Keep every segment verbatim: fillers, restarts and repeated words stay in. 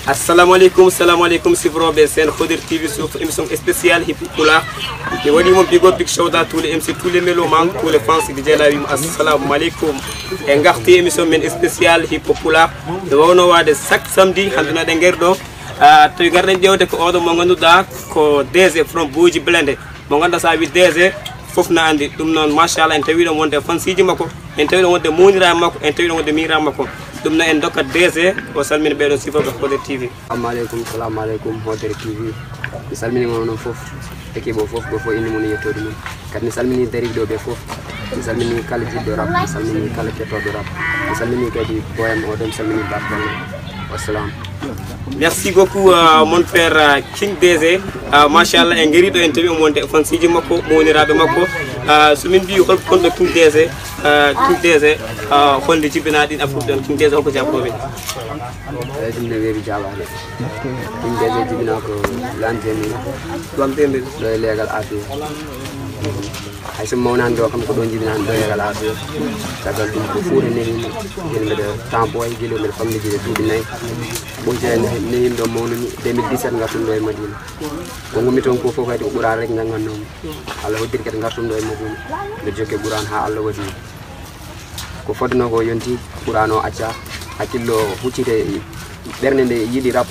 Assalamu alaikum, assalamu alaikum, suivre ɓe sen Khodr T V sur émission spéciale Hip Hop Pulaar. Mi waɗi mo big up, big shout out tous les M C, tous les mélomanes, tous les fans de Djalawi. Assalamu alaikum. E ngarti émission men spéciale Hip Hop Pulaar. Nde wawno waade chaque samedi, hannde no ɗen ngari ɗo. Ah, tawi ngarɗen ƴeewde ko oɗo mo ngannduɗaa ko D J from Boyji Blende. Mo ngannduɗaa, so a wii D J, fof na anndi. Ɗum noon, machallah, en tawi ɗon wonde fansiiji makko, en tawi ɗon wonde mawniraaɓe makko, en tawi ɗon wonde miñiraaɓe makko. Ɗum noon, en ndokkat D J, o salmina ɓee ɗon suivreɓe Khodr T V. Assalamu aleykum, salamu aleykum, Khodr T V. Mi salmini on onon fof, équipe o fof, ɗo fof inde mum e yettoode mum. Kadi mi salmini dariiɓe ɗo ɓe fof. Mi salmini kala jiɗɗo rap, mi salmini kala kettooɗo rap. Mi salmini kadi Boyam o ɗon, mi salmini Bartolome. Wassalam. Merci beaucoup, euh, mon frère, euh, King D J. Euh, machallah, en ngari ɗo, en tawi omo wonde fansiiji makko, mawniraaɓe makko. Euh, so min mbii hol gonɗo King D J, euh, King D J, euh, holnde jibinaa ɗin afruɓe ɗon, King D J, holko jaabotoo ɓe? Eyi, ɗum ne weeɓi jaabaade. King D J jibinaa ko Landemi. Landemi. Ɗo e leegal Afiya. Hay so mi mawnaani ɗo, kam ko ɗon jibinaani ɗo e Alaafiya. Caggal ɗum ko Fuuta nehimi, gila mbeɗa temps boy, gila mbeɗa famɗi gila duuɓi nayi. Ɓoyta e nehi-, nehimi ɗo mawnumi, deux mille dix-sept ngartumi ɗo e Madina. Ko ngummi toon ko fof kadi ko Qur'aana rek njanngannoomi. Allah hoddiri kadi ngartumi ɗo e Madina. Mbeɗa jokki Qur'aana haa Allah waɗi ko fodnoo ko yonti, Qur'aana o acca, hakkillo huccite, ɓernde nde yiɗi rap.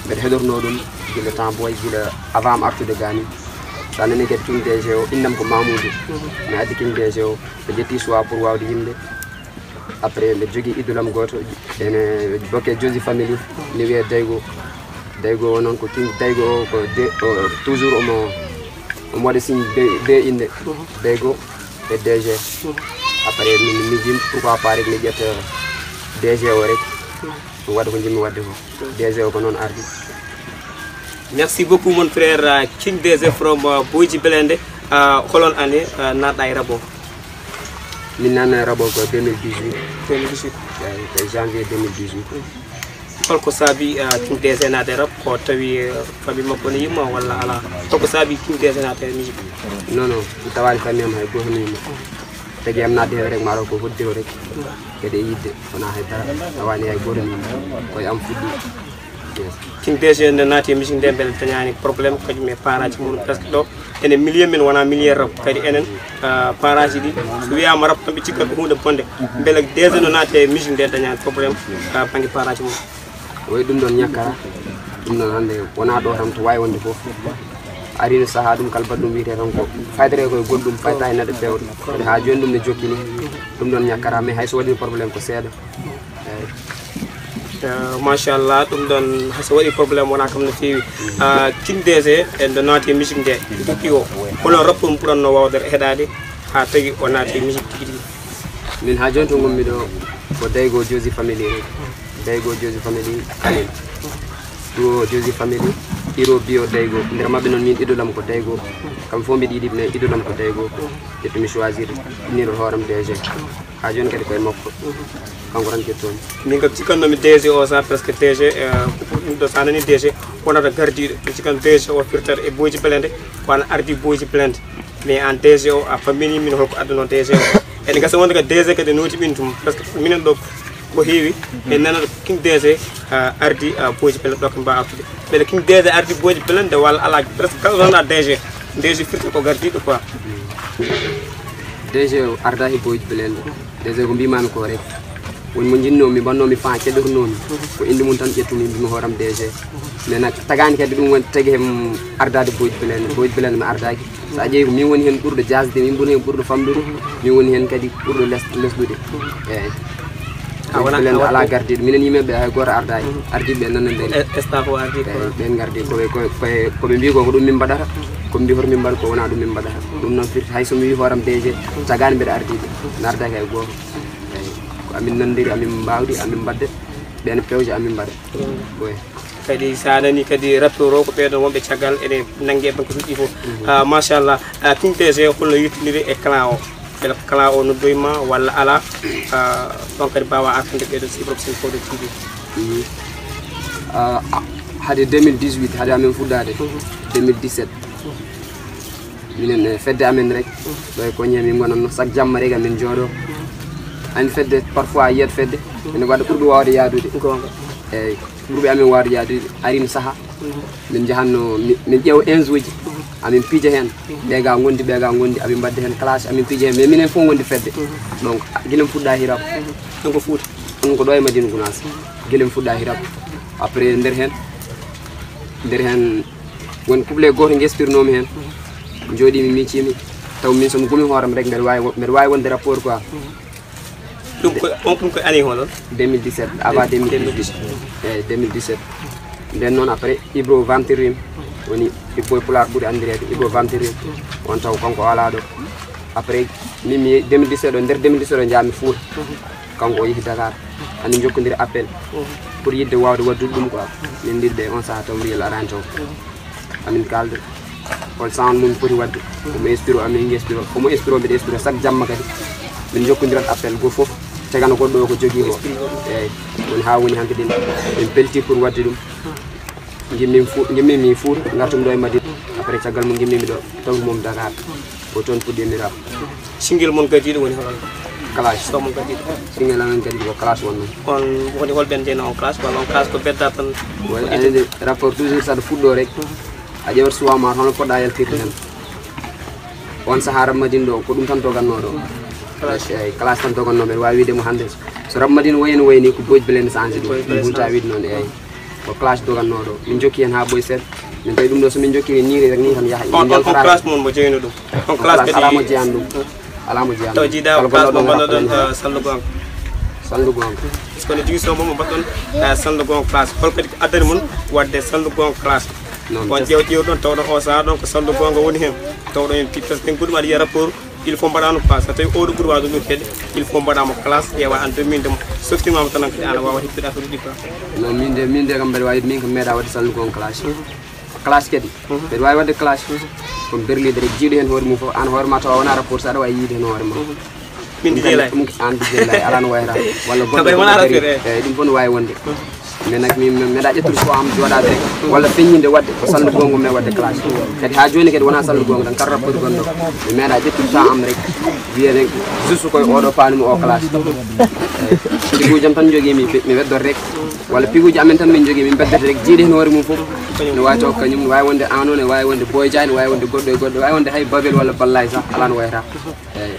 Mbeɗa heɗornoo ɗum gila temps boy, gila avant am artude gani. So a nani kadi King D J o, innam ko Mamoudou. Mi addi King D J o, ɓe ƴetti choix pour waawde yimde. Après, mbeɗa jogii idole am gooto, ene bokke Jozi Family, mi wiyee Daygo. Daygo o noon ko King, Daygo o ko de-, o, toujours omo, omo waɗa signe be, be innde. Daygo e D J. Après, min, min jim, pourquoi pas rek mi ƴetta D J o rek. Mi waɗa ko njiɗmi waɗde ko. D J o ko noon ardi. Merci beaucoup, mon frère, euh, King D J from, euh, Boyji Blende. Euh, holon année, euh, naatɗaa e rap o? Min naatnoo e rap o ko deux mille dix-huit. Deux mille dix-huit. Eyi, ko janvier deux mille dix-huit. Holko saabi, euh, King D J naatde e rap? Ko tawi, euh, famille makko ne yiɗi mo walla alaa? Holko saabi King D J naatde e musique? Non, non, mi tawaani famille am hay gooto mi yiɗi mo. Tagi am naatde heen rek, maa ko hoddiro rek. Kadi e yiɗde, wonaa hay dara. Tawaani hay gooto mi yiɗi mo. Ko e am fuɗɗi. Yes. King D J nde naati e musique nde, mbele dañaani problème, kañum e paraaji mum presque ɗo. Enen milieu men wonaa milieu rap, kadi enen, ah, paraaji ɗi, so wiyaama rap, kamɓe cikkan ko huunde bonde. Mbele D J no naati e musique nde dañaani problème, ah, bannge paraaji mum? Oyi, ɗum ɗon ñakkara, ɗum ɗon hannde wonaa ɗo tan, to waawi wonde fof. Arino sahaa ɗum kala baɗɗum wiyetee tan ko faytata ko e goɗɗum, fayta e neɗɗo feewde. Kadi haa jooni ɗum ne jokki ni, ɗum ɗon ñakkara, mais hay so waɗii problème ko seeɗa. Eyi. Eh, machallah, ɗum ɗon so waɗi problème wonaa kam no feewi. Ah, King D J, en ɗo naati e musique nde, ɗuɗɗi o. Kono rap ɗum ɓuranno waawde heɗaade haa tagi o naati e musique tigi tigi. Min haa jooni to ngonmi ɗo ko Daygo Jozi Family rek. Daygo Jozi Family kanen. Duo Jozi Family, Hiro Bio Daygo. Nder maɓɓe noon min idole am ko Daygo. Kamɓe fof mbiɗi yiɗi, mais idole am ko Daygo. Ƴettumi choisir, inniro hooram D J. Haa jooni kadi ko e makko. Kanko tan kettoomi. Min kam cikkannoomi D J o sa presque D J, eh, ɗum ɗo sa nani D J wonata gardiiɗo. Mi cikkan D J o firtata e Boyji Blende, ko an ardi Boyji Blende. Mais an D J o a fammini min holko adduno D J o. Ene gasa wonde ka D J kadi noti min tum. Presque minen ɗo ko heewi, en nana King D J, ah, ardi, ah, Boyji Blende ɗo ko mbawa artude. Mbele King D J ardi Boyji Blende walla ala presque kala wona D J. D J firti ko gardiiɗo quoi. D J o ardaaki Boyji Blende. D J ko mbimami ko rek. Woni mo jinnomi, mbannomi fan, keɗornomi. Ko inde mum tan ƴettumi, mbimi hooram D J. Mais nak tagaani kadi ɗum woni tagi hem ardaade Boyji Blende. Boyji Blende mi ardaaki. So a ƴeewi ko min woni hen ɓurɗo jasde, min woni hen ɓurɗo famɗude, min woni hen kadi ɓurɗo les-, lesɗude. Eyi. A wona, Boyji Blende a wona alaa ko gardiiɗo. Minen yimɓe ɓe hay gooto ardaaki. Mhm. Ardiiɓe ɓe nanondiri. E-, staff o ardi ko. Eyi, ɓen gardi ko ɓe, ko, ko, ko ɓe mbi ko, ko ɗum min mbaɗata. Ko ɓe mbi hoto min mbaɗ, ko wona ɗum min mbaɗata. Ɗum noon firti hay so mi wi hooram D J, tagaani mbeɗa ardiiɓe. Mi ardaaki hay gooto. Eyi. Ko amin nanondiri, amin mbaawdi, amin mbadde. Ɓen pewje amin mbaɗa. Mm. Ɓoy. Kadi sa nani kadi rappeur o ko ɓeɗon wonɓe caggal ene nangi e banque ɗi fof. Mhm. Ah, machallah. Ah, King D J holno yettiniri e clan o? Mbele ko clan o noddoyi ma walla ala? Ah, ɗon kadi mbawa artande ɓeɗo suivre sen Fodé T V. Mhm. Ah, ah, hade deux mille dix-huit, hade amin fuɗɗade. Mhm. Deux mille dix-sept. Minen e fedde amen rek. Mhm. Ɗo e Koñe min ngonanno. Chaque jamma rek amin jooɗo. Mhm. Amin fedde parfois yiyat fedde. Mhm. Ene waɗa ɓurɗo wawde yaadude. Gonga. Eyyi. Groupe amin Waadu Jaadu arino saha. Min njahanno, mi-, min ƴeewa onze uji. Amin pija heen. Ɓe ga ngondi, ɓe ga ngondi, amin mbaɗda heen clash, amin pija heen. Mais minen fof ngondi fedde. Donc, gila mi fuɗɗa hirab. Ɗum ko Fuuta. Ɗum ko ɗo e Madina Gunaas. Gila mi fuɗɗa hirab. Après, nder heen, nder heen, won kuble gooto ngestirnoomi heen. Jooɗii mi miccii mi. Taw min so mi gumi hooram rek, mbeɗa waawi wo-, mbeɗa waawi wonde rapport quoi. Ɗum ko, on, ɗum ko année holo? Deux mille dix-sept, avant deux mille dix-huit. Eh, deux mille dix-sept. Nden noon après, Ibro vantirim, woni Ibboy Pulaar ɓuri anndireede, Ibro vantirim. On taw kanko o alaa ɗo. Après, min mi yehi deux mille dix-sept o, nder deux mille dix-sept o njaami Fuuta. Kanko o yehi Dakar. Amin njokkondiri appel. Pour yiɗde waawde waɗdude ɗum quoi. Min mbiɗ ɓe on saha taw Real araani taw. Amin kaalda. Hol sound mun poti waɗde. Omo espiro, amin ngi espiro. Omo espiro, mbiɗa espiro. Chaque jamma kadi. Min njokkondirat appel, go fof. Tegana goɗɗo o ko jogii ko. Eeyi. Woni haa woni hanki ɗin. Min pelti pour waɗde ɗum. Ngimmin fu-, ngimmin mi Fuuta, ngartumi ɗo e Madina. Après caggal mum ngimmin mi ɗo, tawtu mum Dakar. Ko toon puɗɗiimi rap. Single mon kadi ɗo woni hono? Clash. So mon kadi ɗo? Single amen kadi ko Clash wonno. On woni hol ɓen jeeyno on Clash, walla on Clash ko bedda tan? Woni, a andi, rapport toujours saɗa fuɗɗo rek. A ƴewat suwa ma, hono poɗɗa yaltirde tan. On sahaa rap Madina ɗo, ko ɗum tan dogannoo ɗo. Clash. Eeyi, Clash tan dogannoo, mbeɗa waawi wiide mo hannde. So rap Madina wayi no wayi ni, ko Boy Blend changé ɗum. Boy Blend changé. Ɗum wonta wiide noon, eeyi. Ko Clash dogannoo ɗo. Min jokki heen haa ɓooyi seeɗa. Min tawi ɗum ɗo, so min jokkiri nii rek, nii tan yaha. On, on, on Clash mon mo jeeyno ɗum? On Clash kadi alaa mo jeyan ɗum. Alaa mo jeyan ɗum. Taw jiidaa Clash mo mbaɗɗon ɗon, eh, Salndu Goonga. Salndu Goonga. Est-ce que no jogii so mo mbaɗɗon, eh, Salndu Goonga Clash? Hol kadi ko addani mon waɗde Salndu Goonga Clash? On ƴeew ƴeew ɗon, tawɗo o sahaa ɗon ko Salndu Goonga woni heen. Tawɗo heen, parce que guɗɗum aɗa yiya rapport, il faut mbaɗa no Clash. So tawi oɗo ɓuri waawde ɗum kadi, il faut mbaɗa mo Clash, ƴeewa an dominde mo. Softimaama tan kadi ana waawa heɓtude affaire uji quoi. Non, min de, min de kam mbeɗa waawi, min kam meeɗa waɗde Salndu Goonga Clash. Clash kadi. Mbeɗa waawi waɗde Clash. Kono berliɗe rek, jiiɗo heen hoore mum fof, an hoore ma tawa wona rapport, so aɗa waawi yiide heen hoore ma. Min de jeyi lay. Ɗum ko an de jeyi lay, alaa no wayra. Walla goɗɗo wona rapport, eh. Eeyi, ɗum fof no waawi wonde. Mais nak min, min meeɗa ƴettude ko am jooɗaade rek. Walla feññinde waɗde ko Salndu Goonga mi waɗde Clash. Kadi haa jooni kadi wona Salndu Goonga tan, kala rapport gonɗo. Mi meeɗa ƴettude temps am rek. Wiye rek, juste koye oɗo paani mo o Clash. Eeyi. Ɗi gujam tan jogii mi, mi weddor rek. Walla piguuji amen tan min njogii, min mbaddata rek, jiiɗi heen hoore mum fof. No waawi taw ko kañum, no waawi wonde Ano, no waawi wonde Boy Dia, no waawi wonde goɗɗo e goɗɗo, waawi wonde hay Babel walla Ballay sah, alaa no wayata. Eeyi.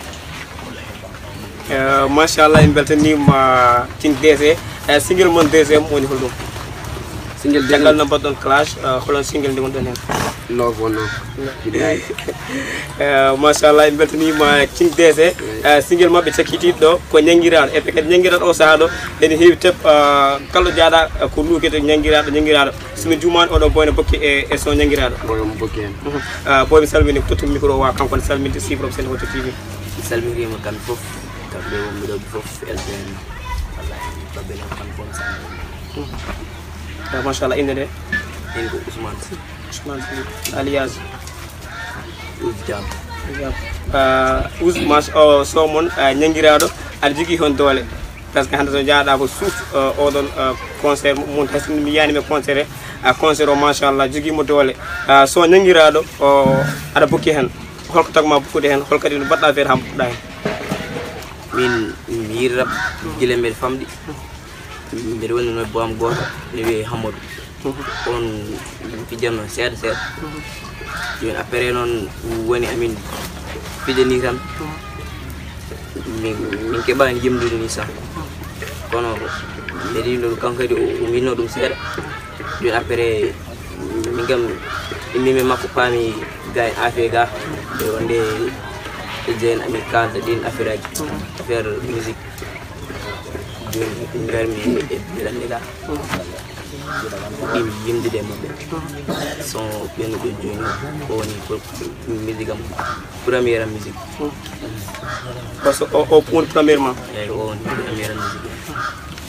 Eh, machallah, en mbeltaniima King D C. Eh, single mon deuxième woni holɗum? Single deuxième. Caggal no mbaɗɗon Clash, eh, holon single ndi wonɗon heen? Love wonno. Eh, machallah, en mbeltaniima King D C. Eh, single maɓɓe cakkitiiɗo ɗo ko Ñanngiraaɗo. Et puis kadi Ñanngiraaɗo o sahaa ɗo ene heewi tep, eh, kala ɗo jaaɗa, eh, ko luukete Ñanngiraaɗo, Ñanngiraaɗo. So mi juumaani, oɗo boy no bokki e, e son Ñanngiraaɗo. Boy omo bokki heen. Mhm. Eh, boy, mi salmini ko tottu micro o, kanko ne salminde suivre sen Hoto T V. Mi salminiima kamɓe fof, kamɓe wonɓe ɗo ɓe fof, L P N. Wallahi, kamɓe noon kamɓe fof mi salminiima. Mhm. Eh, machallah, innde nde? Min ko Ousmane Sy. Ousmane Sy, alias? Ouz Jam. Jam. Ah, Ouz, mas-, o, so mon, ah, Ñanngiraaɗo, aɗa jogii heen doole. Parce que hannde so njaaɗa ko suuf, ah, oɗon, ah, concert mum, hay sinno mi yiyaani mi concert, ah, concert o, machallah, jogii mo doole. Ah, so Ñanngiraaɗo, o, aɗa bokki heen. Holko tagma bokkude heen? Hol kadi no mbaɗɗa feere haa mbaɗɗa heen? Min, mi yiɗi rap gila mbeɗa famɗi. Mbeɗa wonduno e boy am gooto, ene wiyee Hammadu. On pijatno seeɗa seeɗa. Jooni après noon woni amin pija nii tan. Min, min keɓaani yimdude nii sah. Kono mbeɗa yiɗi ɗum kanko kadi o, o winno ɗum seeɗa. Jooni après min kam immii e makko paami ga e affaire ga. E wonde e jeyen amin kaalda ɗin affaire aji. Affaire musique. Jooni ngarmi e belannde ga. Ɗin yimdude e maɓɓe. So ɓennuɗo jooni o woni ko musique am, première am musique. Parce que o, o woni premièrement. Eeyi, o woni première am musique.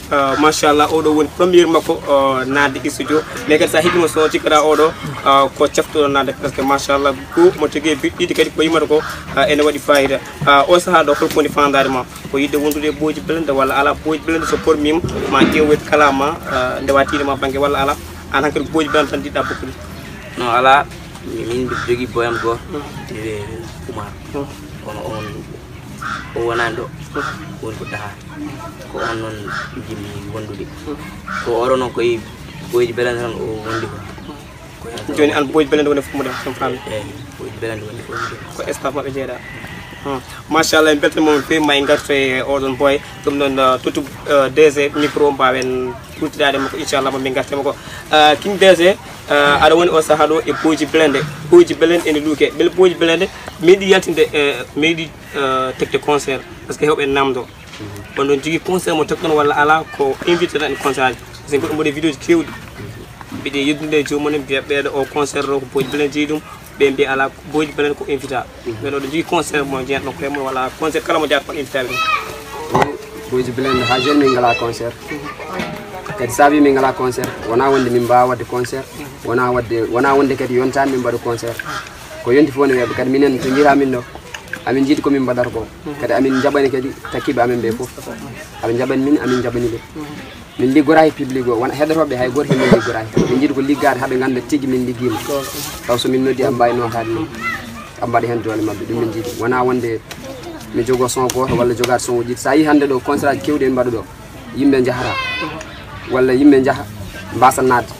Euh, machallah, oɗo woni première makko, euh, naatde e studio. Mais kadi sa heɓiima so cikkaɗa oɗo, euh, ko caftuɗo naatde, parce que machallah, ko mo tigi e biɗɗiɗi kadi ko yimata ko, euh, ene waɗi fayida. Euh, o sahaa ɗo, holko woni faandaare ma? Ko yiɗde wondude e Boy Blende walla alaa? Boy Blende so pormiima, ma ƴeew kalama, ah, nde watiinde ma bannge walla alaa? Aan hankadi ko Boy Blende tan njiɗɗa bokkude? Non, alaa. Mi-, min mbiɗa jogii boy am gooto, wiyee Oumar. Kono on, o wonaani ɗo. Woni ko Dakar. Ko on noon njiɗmi wondude. Ko oɗo noon ko e Boyji Belende tan o wondi ko. Jooni an Boyji Belende woni fof mo def tan faami. Eyi, Boyji Belende woni fof mo def. Ko staff maɓɓe jeeɗa. Hmm. Machallah, en beltanima on feewi, ma en ngartoy e oɗon boy. Ɗum noon, uh, tottu, uh, D G micro, mbaawen huutoraade mo ko, inchallah, ma min ngartee mo ko. Uh, King D G, uh, aɗa woni o sahaa ɗo e Boyji Belende. Boyji Belende ene luuke. Mbele Boyji Belende meeɗi yaltinde, uh, meeɗi, uh, tekde concert? Parce que heewɓe ene naamndoo. On ɗon jogii concert mo tekɗon walla alaa, ko invité tan e concert aji? Parce que goɗɗo mbaɗi vidéo ji keewɗi. Mbiɗe yeddude e joomum en, mbiya ɓeeɗo o concert ɗo ko Boyji Belende jeyi ɗum, ɓe mbiya alaa, ko Boyji Belende ko invité. Mais oɗon jogii concert mo jeyanɗon koye mon walla concert kala mo jeyata kon invité ɓe ɗum? Boyji Belende haa jooni min ngalaa concert. Kadi saabi min ngalaa concert, wonaa wonde min mbaawa waɗde concert, wonaa waɗde, wonaa wonde kadi yontaani min mbaɗa concert. Ko yonti fof ne weeɓa, kadi minen to njiiraa min ɗo, amin njiɗi ko min mbaɗata ko. Kadi amin njaɓani kadi takkiiɓe amen ɓe fof. Aɓe njaɓani min, amin njaɓani ɓe. Min liggoraaki e public o, won heɗotooɓe hay gooto heen min liggoraaki. Min njiɗi ko liggaade haa ɓe ngannda tigi min liggiima. Taw so min noddi aɓe mbaawi nootaade min. Aɓe mbaɗa heen doole maɓɓe, ɗum min njiɗi. Wonaa wonde mi jogoo son gooto walla jogaade son uji ɗiɗi. So a yii hannde ɗo concert aji keewɗi en mbaɗa ɗo. Yimɓe njahata, walla yimɓe njaha, mbaasa naatde,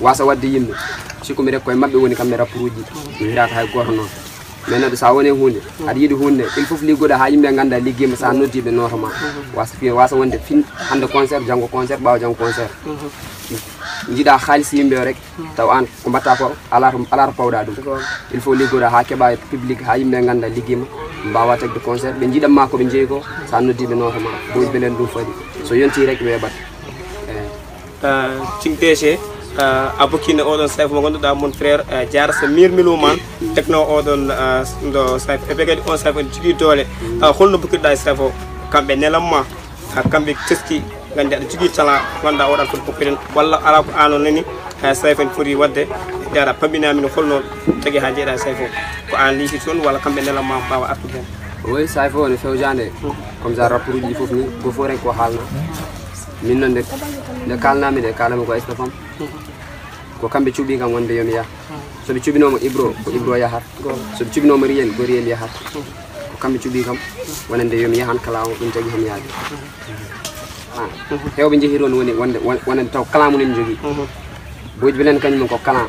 waasa waɗde yimɓe. Sikku mi rek koye maɓɓe woni kamɓe rappuruuji, mi hiraaka hay gooto noon. Mais neɗɗo, so a woni e huunde, aɗa yiɗi huunde, il faut liggoɗaa haa yimɓe ngannda liggiima, so a noddii ɓe nootoma. Waasa fiye, waasa wonde fin, hannde concert, janngo concert, ɓaawo janngo concert. Njiɗaa haalis yimɓe o rek, taw aan ko mbaɗtaa ko alaa to, alaa to pawɗaa ɗum. Il faut liggoɗaa haa keɓaa public, haa yimɓe ngannda liggiima, mbaawa tagde concert, ɓe njiɗan maa ko ɓe njeyi ko, so a noddii ɓe nootoma, Boyji Belende ɗum fadi. So yontii rek weeɓat. Eey. Ah, King D G, ah, a bokkino oɗon sayfo mo ngannduɗaa mon frère, ah, Diarra Sa Mir Milouman, tekno oɗon, ah, ndo sayfo. E ɓe kadi on sayfo ene jogii doole. Ah, holno bokkirɗaa e sayfo? Kamɓe nelan ma, ah, kamɓe teski, nganndi aɗa jogii talent, ngannduɗaa oɗon foti bokkude, walla alaa ko aan o nani, ah, sayfo ene foti waɗde, Diarra, pamminaa min holno tagi haa njeeɗaa e sayfo? Ko aan liisi toon, walla kamɓe nelan ma mbaawa artude heen? Oui, sayfo woni fewjaande. Hmm. Comme ça, rappuruuji ɗi fof ni, gooto fof rek ko haalna. Min noon nde, nde kaalnaa-mi nde, kaalami ko Aisha Fam. Ko kamɓe cuɓii kam wonde yo mi yah. So ɓe cuɓinooma Ibro, ko Ibro yahata. So ɓe cuɓinooma Riyel, ko Riyel yahata. Ko kamɓe cuɓii kam wonande yo mi yahan kala o, ɗum tagi homi yaade. Ah, heewɓe njehi toon woni wonde, won-, wonande taw kala mo nen jogii. Boyji Belende kañum en ko kala.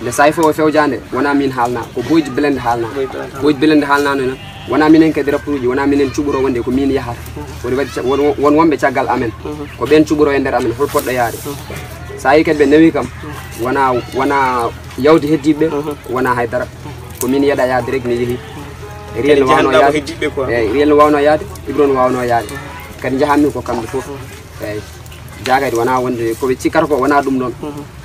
Nde saay fof o fewjaande, wonaa min haalna, ko Boyji Belende haalna. Boyji Belende haalna. Boyji Belende haalna noon, wonaa minen kadi rappuuji, wonaa minen cuɓoroo wonde ko min yahata. Woni waɗi ca-, won, won wonɓe caggal amen. Ko ɓeen cuɓoroo e nder amen, hol potɗo yaade. So a yii kadi ɓe nawi kam, wonaa, wonaa yawde heddiiɓe ɓe, wonaa hay dara. Ko min yeɗa yaade rek, mi yehi. Riyel no waawnoo yaade. Heddiiɓe quoi. Eey, Riyel no waawnoo yaade, Ibro no waawnoo yaade. Kadi njahanmi ko kamɓe fof. Eey. Jaa kadi wonaa wonde ko ɓe cikkata ko, wonaa ɗum ɗoon.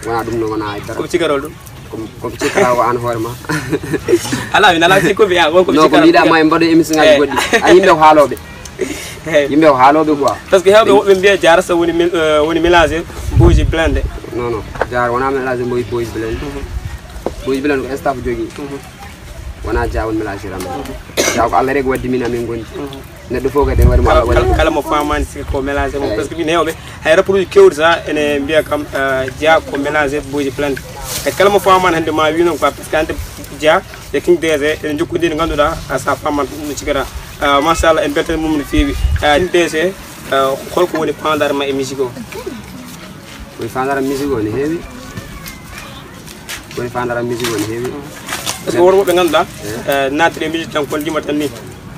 Wonaa ɗum ɗoon, wonaa hay dara. Ko ɓe cikkata ɗum? Ko, ko ɓe cikkata ko aan hoore ma. Alaa, min alaa sikkuɓe, ah, won ko ɓe cikkata. Non, ko mbiɗa ma en mbaɗo émission ngaji goɗɗi. A yimɓe ko haalooɓe. Eey. Yimɓe ko haalooɓe quoi. Parce que heewɓe woɓɓe mbiya Diarra Sa woni mil-, euh, woni mélangé Boyji Blende. Non, non. Diarra wonaa mélangé Boy-, Boyji Blende. Boyji Blende ko staff jogii. Wonaa Diarra woni mélangé am. Diarra ko Allah rek waddi min amin gondi. Neɗɗo fof kadi ene waɗi mo Allah waɗi. Kala, kala mo faamaani sika ko mélangé mum. Eey. Parce que min heewɓe, hay rappuuji keewɗi sa ene mbiya kam, euh, Diarra ko mélangé Boyji Blende. E kala mo faamaani hannde ma wi noon quoi, parce que hannde Diarra e King D J ene njokkodiri, ngannduɗaa, ah, sa faamaani ɗum no cikata. Ah, machallah, en mbeltanii mum no feewi. Ah, King D J, ah, holko woni faandaare ma e musique o? Woni faandaare am musique o ne heewi. Woni faandaare am musique o ne heewi. Parce que won woɓɓe ngannduɗaa, eh, naatiri e musique tan kono ndima tan ni,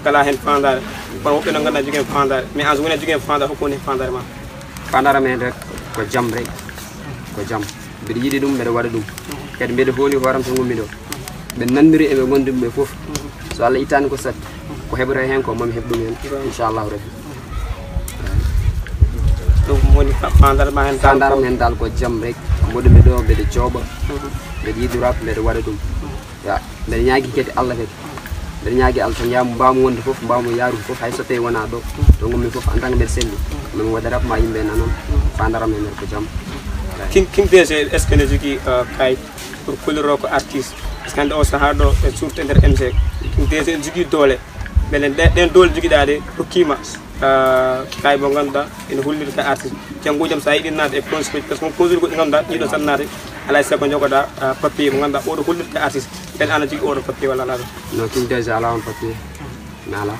kala heen faandaare. Kono woɓɓe noon ngannduɗaa jogii heen faandaare. Mais aan so woni a jogii heen faandaare, holko woni heen faandaare ma? Faandaare am heen rek ko jam rek. Ko jam. Mbeɗa yiɗi ɗum, mbeɗa waɗa ɗum. Kadi mbeɗa hooli hoore am to ngonmi ɗo. Ɓe nanndiri e ɓe ngonndumi ɓe fof. So Allah ittaani ko satti, ko heɓoto heen ko, mami heɓ ɗum heen, inchallahu rabbi. Ɗum woni fa-, faandaare ma heen dal? Faandaare am heen dal ko jam rek. Mboɗo mi ɗo, mbeɗa jooɓa. Mbeɗa yiɗi rap, mbeɗa waɗa ɗum. Ya, mbeɗa ñaagii kadi Allah kadi. Mbeɗa ñaagii Allah tan, yaa mbaamu wonde fof, mbaamu yaarude fof, hay so tawii wonaa ɗo. To ngonmi fof, en tant que mbeɗa selli, mami waɗa rap ma yimɓe nanon. Faandaare am heen ko jam. King, King D J, est-ce que ne jogii, euh, kayit pour kolliroo ko artiste? Parce que hannde o sahaa ɗo, en suurte nder M C. King D J ne jogii doole. Mbele ɗe-, ɗeen doole jogiɗaa ɗe, hokkii ma, ah, kayit mo ngannduɗaa ene holliri ka artiste. Janngo jam, so a yiɗi naatde e concert, parce que on concert goɗɗi ngannduɗaa, ɗiɗo tan naatde, alaa e sago njogoɗaa, ah, papier mo ngannduɗaa, oɗo holliri ka artiste. Mbele aan a jogii oɗo papier walla alaa ɗum? Non, King D J alaa on papier. Mi alaa.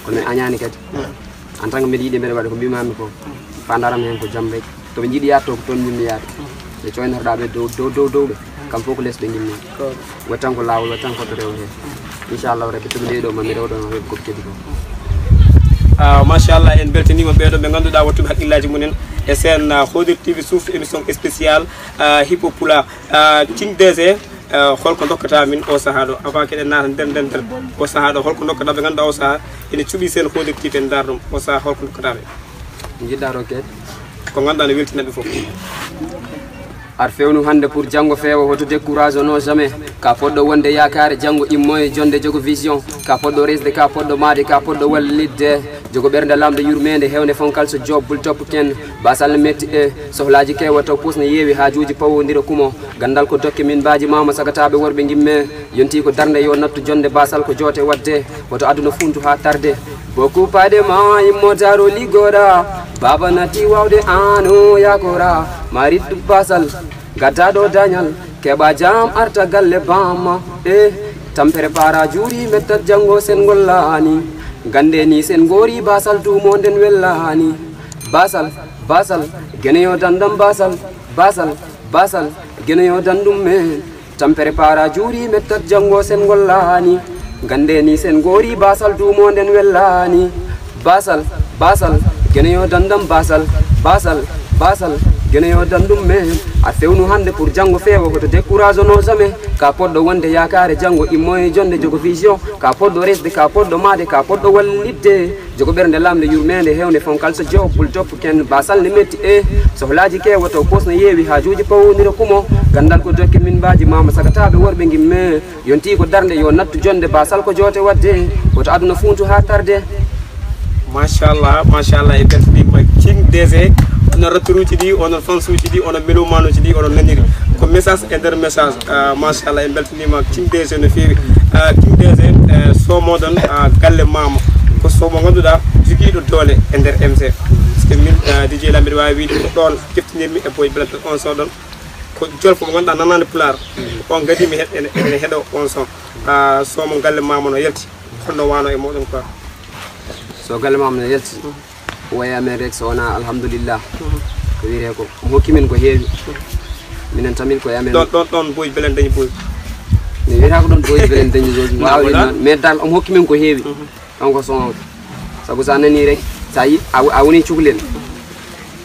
Kono mi añaani kadi. En tant que mbeɗa yiɗi, mbeɗa waɗa ko mbiimaami ko. Faandaare am heen ko jam rek. To ɓe njiɗi yaade to, ko toon njimmi yaade. Ɓe coynoroɗaa ɓe dow, dow, dow, dow ɓe. Kam fof ko les ɓe njimmi. Ko. Waɗi tan ko laawol, waɗi tan ko to rewetee. Inchallahu Rabbi, to ɓe ndewi ɗo, ma mi rew ɗo, ma heɓ ko ɓe keɗi ko. Ah, machallah, en beltaniima ɓee ɗoo ɓe ngannduɗaa wattuɓe hakkillaaji mum en e seen, ah, Hodir T V suuf émission spéciale, ah, Hip Hop Pulaar. Ah, King D J, ah, holko ndokkataa min oo sahaa ɗoo? Avant keɗen naata nder, nder, nder oo sahaa ɗoo, holko ndokkataa ɓe ngannduɗaa oo sahaa ene cuɓii seen Hodir T V en ndaar ɗum? Oo sahaa holko ndokkataa ɓe? Njiɗɗaa ɗoo keɗ? Ko ngannduɗaa ne weltina ɓe fof. Aɗa fewnu hannde pour janngo feewa, hoto décourage non jamais. Ka poɗɗo wonde yaakaare janngo immo e jonde jogo vision. Ka poɗɗo resde, ka poɗɗo maade, ka poɗɗo wallitde. Jogo ɓernde lamnde yurmeende heewnde fonkal so job bul topp ken. Basal ne metti e sohlaaji keewa taw pus ne yeewi haajuuji pawondira kumo. Ganndal ko dokke min mbaaji maama sagataaɓe worɓe ngimme. Yontii ko darnde yo nattu jonde basal ko joote waɗde. Woto aduna funtu haa tarde. Boku paɗe ma immo daro ligoɗa. Baba nati wawde ano yakora. Marit basal. Gaddaɗo dañal. Keɓa jam arta galle bamma. E tampere para juuri mettat janngo sen ngollaani. Gande ni sen ngori basal dumo nden wellaani. Basal, basal, gene yo dandam basal, basal, basal, gene yo dandum men. Tampere para juuri mettat janngo sen ngollaani. Gande ni sen ngori basal dumo nden wellaani. Basal, basal, gene yo dandam basal, basal, basal, gene yo dandum men. A fewnu hannde pour janngo feewa, hoto décourage non jamais. Ka poɗɗo wonde yaakaare janngo immo e jonde jogo vision. Ka poɗɗo resde, ka poɗɗo maade, ka poɗɗo wallitde. Jogo ɓernde lamnde yurmeende heewnde fonkal so job bul topp ken basal ne metti e sohlaaji keewa taw pos ne yeewi haajuuji pawondira kumo. Ganndal ko dokke min mbaaji maama sagataaɓe worɓe ngimme. Yontii ko darnde yo nattu jonde basal ko joote waɗde. Woto aduna funtu haa tarde. Machallah, machallah, e beltaniima King D J. Onon ratturuuji ɗi, onon fansuuji ɗi, onon melomanuuji ɗi, onon naniri. Ko message e nder message. Ah, machallah, en beltaniima King D J no feewi. Ah, King D J, eh, so moɗon, ah, galle maama. Ko so mo ngannduɗaa jogiiɗo doole e nder M C. Parce que min, ah, D J Lamine waawi wiide ko ɗoon keftinirmi e Boy Blanc on so ɗon. Ko jolfo mo ngannduɗaa nanaande Pulaar. On kadi mi he-, ene, ene heɗo on son. Ah, so mo galle maama no yalti. Holno wano e moɗon quoi? So galle maama no yalti. Ko wayi amen rek so wonaa alhamdulillah. Ko wiyetee ko, omo hokki min ko heewi. Minen tamin ko e amen. Ɗon, ɗon, ɗon Boy Belen dañi boy. Mi wiyata ko ɗon Boy Belen dañi boy. Waawi non. Mais dal omo hokki min ko heewi. Ɗon ko son. Sabu sa nani rek, sa yi, a, a woni cukalel.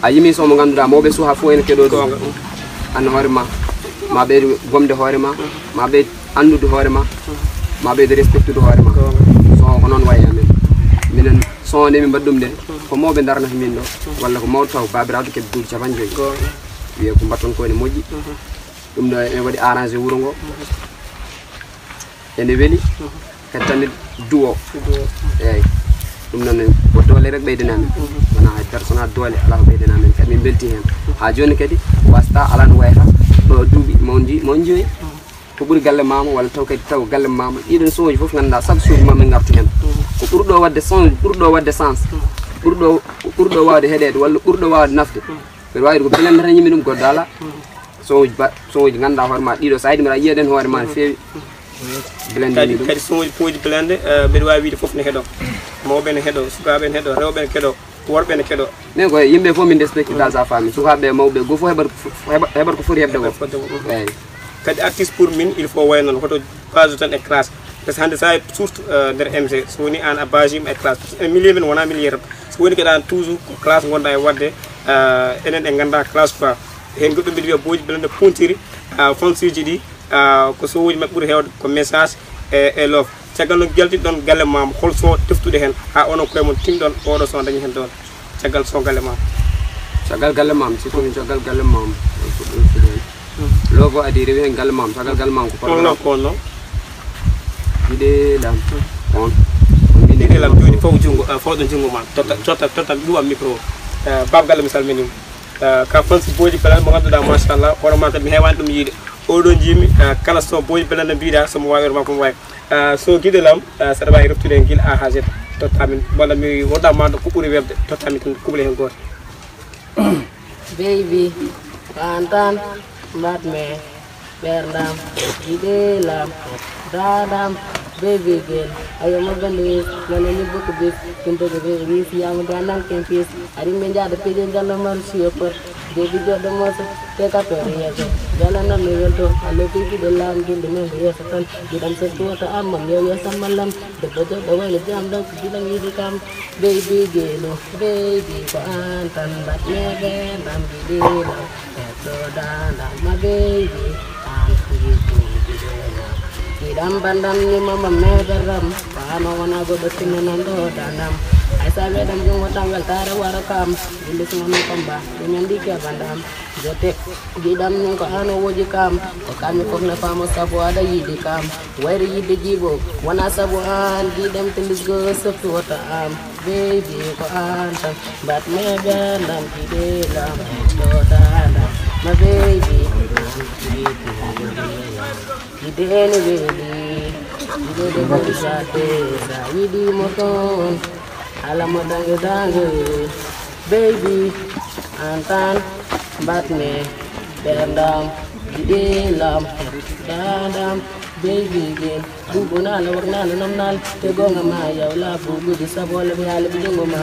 A yimi son mo ngannduɗaa mawɓe suha fof ene keɗoo ɗum. Goonga. An hoore ma, ma ɓeydu gomde hoore ma, ma ɓeydu anndude hoore ma, ma ɓeydu respectude hoore ma. Goonga. Son ko noon wayi amen. Minen son nde min mbaɗi ɗum nde, ko mawɓe ndarnata min ɗo, walla ko mawɗo taw baabiraaɗo keɓi duuɓi capanɗe joyi. Goonga. Wiye ko mbaɗton ko ene moƴƴi. Ɗum ɗo ene waɗi arrangé wuro ngo. Ene weli. Kadi tamit duwo. Duwo. Eeyi. Ɗum noon ne, ko doole rek ɓeydani amen. Wonaa hay dara, so wonaa doole, alaa ko ɓeydani amen. Kadi min mbeltii heen. Haa jooni kadi, wasta alaa no wayata. Ɗo duuɓi mawɗi, mawɗi joyi. Ko ɓuri galle maama, walla taw kadi taw galle maama. Ɗiɗon soñuuji fof ngannduɗaa, chaque jour ma min ngartu heen. Ko ɓurɗo waɗde sens, ɓurɗo waɗde sens. Ɓurɗo, ɓurɗo waawde heɗeede, walla ɓurɗo waawde nafde. Mbeɗa waawi ko belannata yimɓe ɗum, goɗɗo alaa. Soñuuji ba-, soñuuji ngannduɗaa hoore ma ɗiɗo, so a yiɗi mbiɗa yiya ɗen hoore ma no feewi. Belende kadi, ɗum. Kadi soñuuji pooji belende, eh, mbeɗa waawi wiide fof ne heɗo. Mawɓe ne heɗo, sukaaɓe ne heɗo, rewɓe ne keɗo, worɓe ne keɗo. Min ko yimɓe fof min respecte dans sa famille. Sukaaɓe, mawɓe, gooto fof heɓat ko fo-, heɓa-, heɓat ko foti heɓde ko. Heɓat foti heɓde ko. Eeyi. Kadi artiste pour min, il faut wayno noon, hoto base tan e classe. Parce que hannde sa surtout, eh, nder M C, so woni an a base e classe. Parce que milieu men wona milieu rap. So woni kadi an toujours ko classe ngonɗa e waɗde, eh, enen en ngannda classe quoi. Heen goɗɗum mbiɗa wiya booji belende pontiri, ah, fansuuji ɗi, ah, ko soñuuji maɓɓe ɓuri heewde ko message e, e love. Caggal no jaltiɗon galle maama, hol son teftuɗo heen haa onon koye mon tinɗon oɗo son dañi heen doole? Caggal son galle maama. Caggal galle maama, surtout min caggal galle maama. Ɗon fuɗɗi, ɗon fuɗɗi heen. Love o adii rewi heen galle maama, caggal galle maama ko ɗon porogaraam. Ko on non? Jiɗe lam. On. Jiɗe lam, jooni fof junngo, ah, fof ɗon junngo ma. Totta, totta, totta, ɗuwa micro o. Eh, Baaba Galle, mi salminiima. Eh, ka fans booji belende mo ngannduɗaa, machallah, hoore ma kadi mi heewaani ɗum yiide. Oɗo njiimi, eh, kala son booji belende mbiɗa, so mo waawi, hoore ma ko mo waawi. Eh, son giɗo lam, eh, saɗa waawi reftude e gila A haa Z, totta min, walla mi woɗɗa ma ko ɓuri webde, totta min tan kuɓale heen gooto. Baby, tan tan, mbaɗ me, ɓerdam, jiɗe lam, dadam, baby girl, ayo mo gande, mana ni boko bis, kunto ko baby, si yamu danan ken fis, ari me jada pede ganda maru si opor. Baby joɗɗo mooso, te ka feere yeeso. Jalanam mi welto, alle fii giɗo laam, gilɗi men ko yeeso tan. Giɗam sottu wota am, mam yo yeeso mallam. Debbo joɗɗo wayno jam ɗo, ko giɗam yiɗi kam. Baby geno, baby ko an tan, but never ndam giɗi lam. Hetto danda, my baby, an giɗi giɗi lam. Giɗam bandam ni mama meberam, ko ano wona goɗɗo tinno nan ɗo dandam. Ay sa weɗam jungo tan weltare waro kam. Gilli suma mi komba, ɗum en ndi kebandam. Jote, giɗam nin ko an o woji kam. Ko kammi fof na faamo sabu aɗa yiɗi kam. Wayri yiɗde jiiɓo, wona sabu an. Giɗam tindisgo softi wota am. Baby, ko an tan. Bat me gandam, giɗe lam, to dandam. My baby, an giɗi. Giɗe ne weeli, giɗe ɗe ɓuri jaate, sa yiɗi mo toon, ala mo dange dange. Baby, an tan, mbatmi, ɓerdam, giɗi lam, dandam, baby girl. Bubu nala, wak nala, nam nala, te gonga ma yaw la bubu di sabola bi ala bi jungo ma.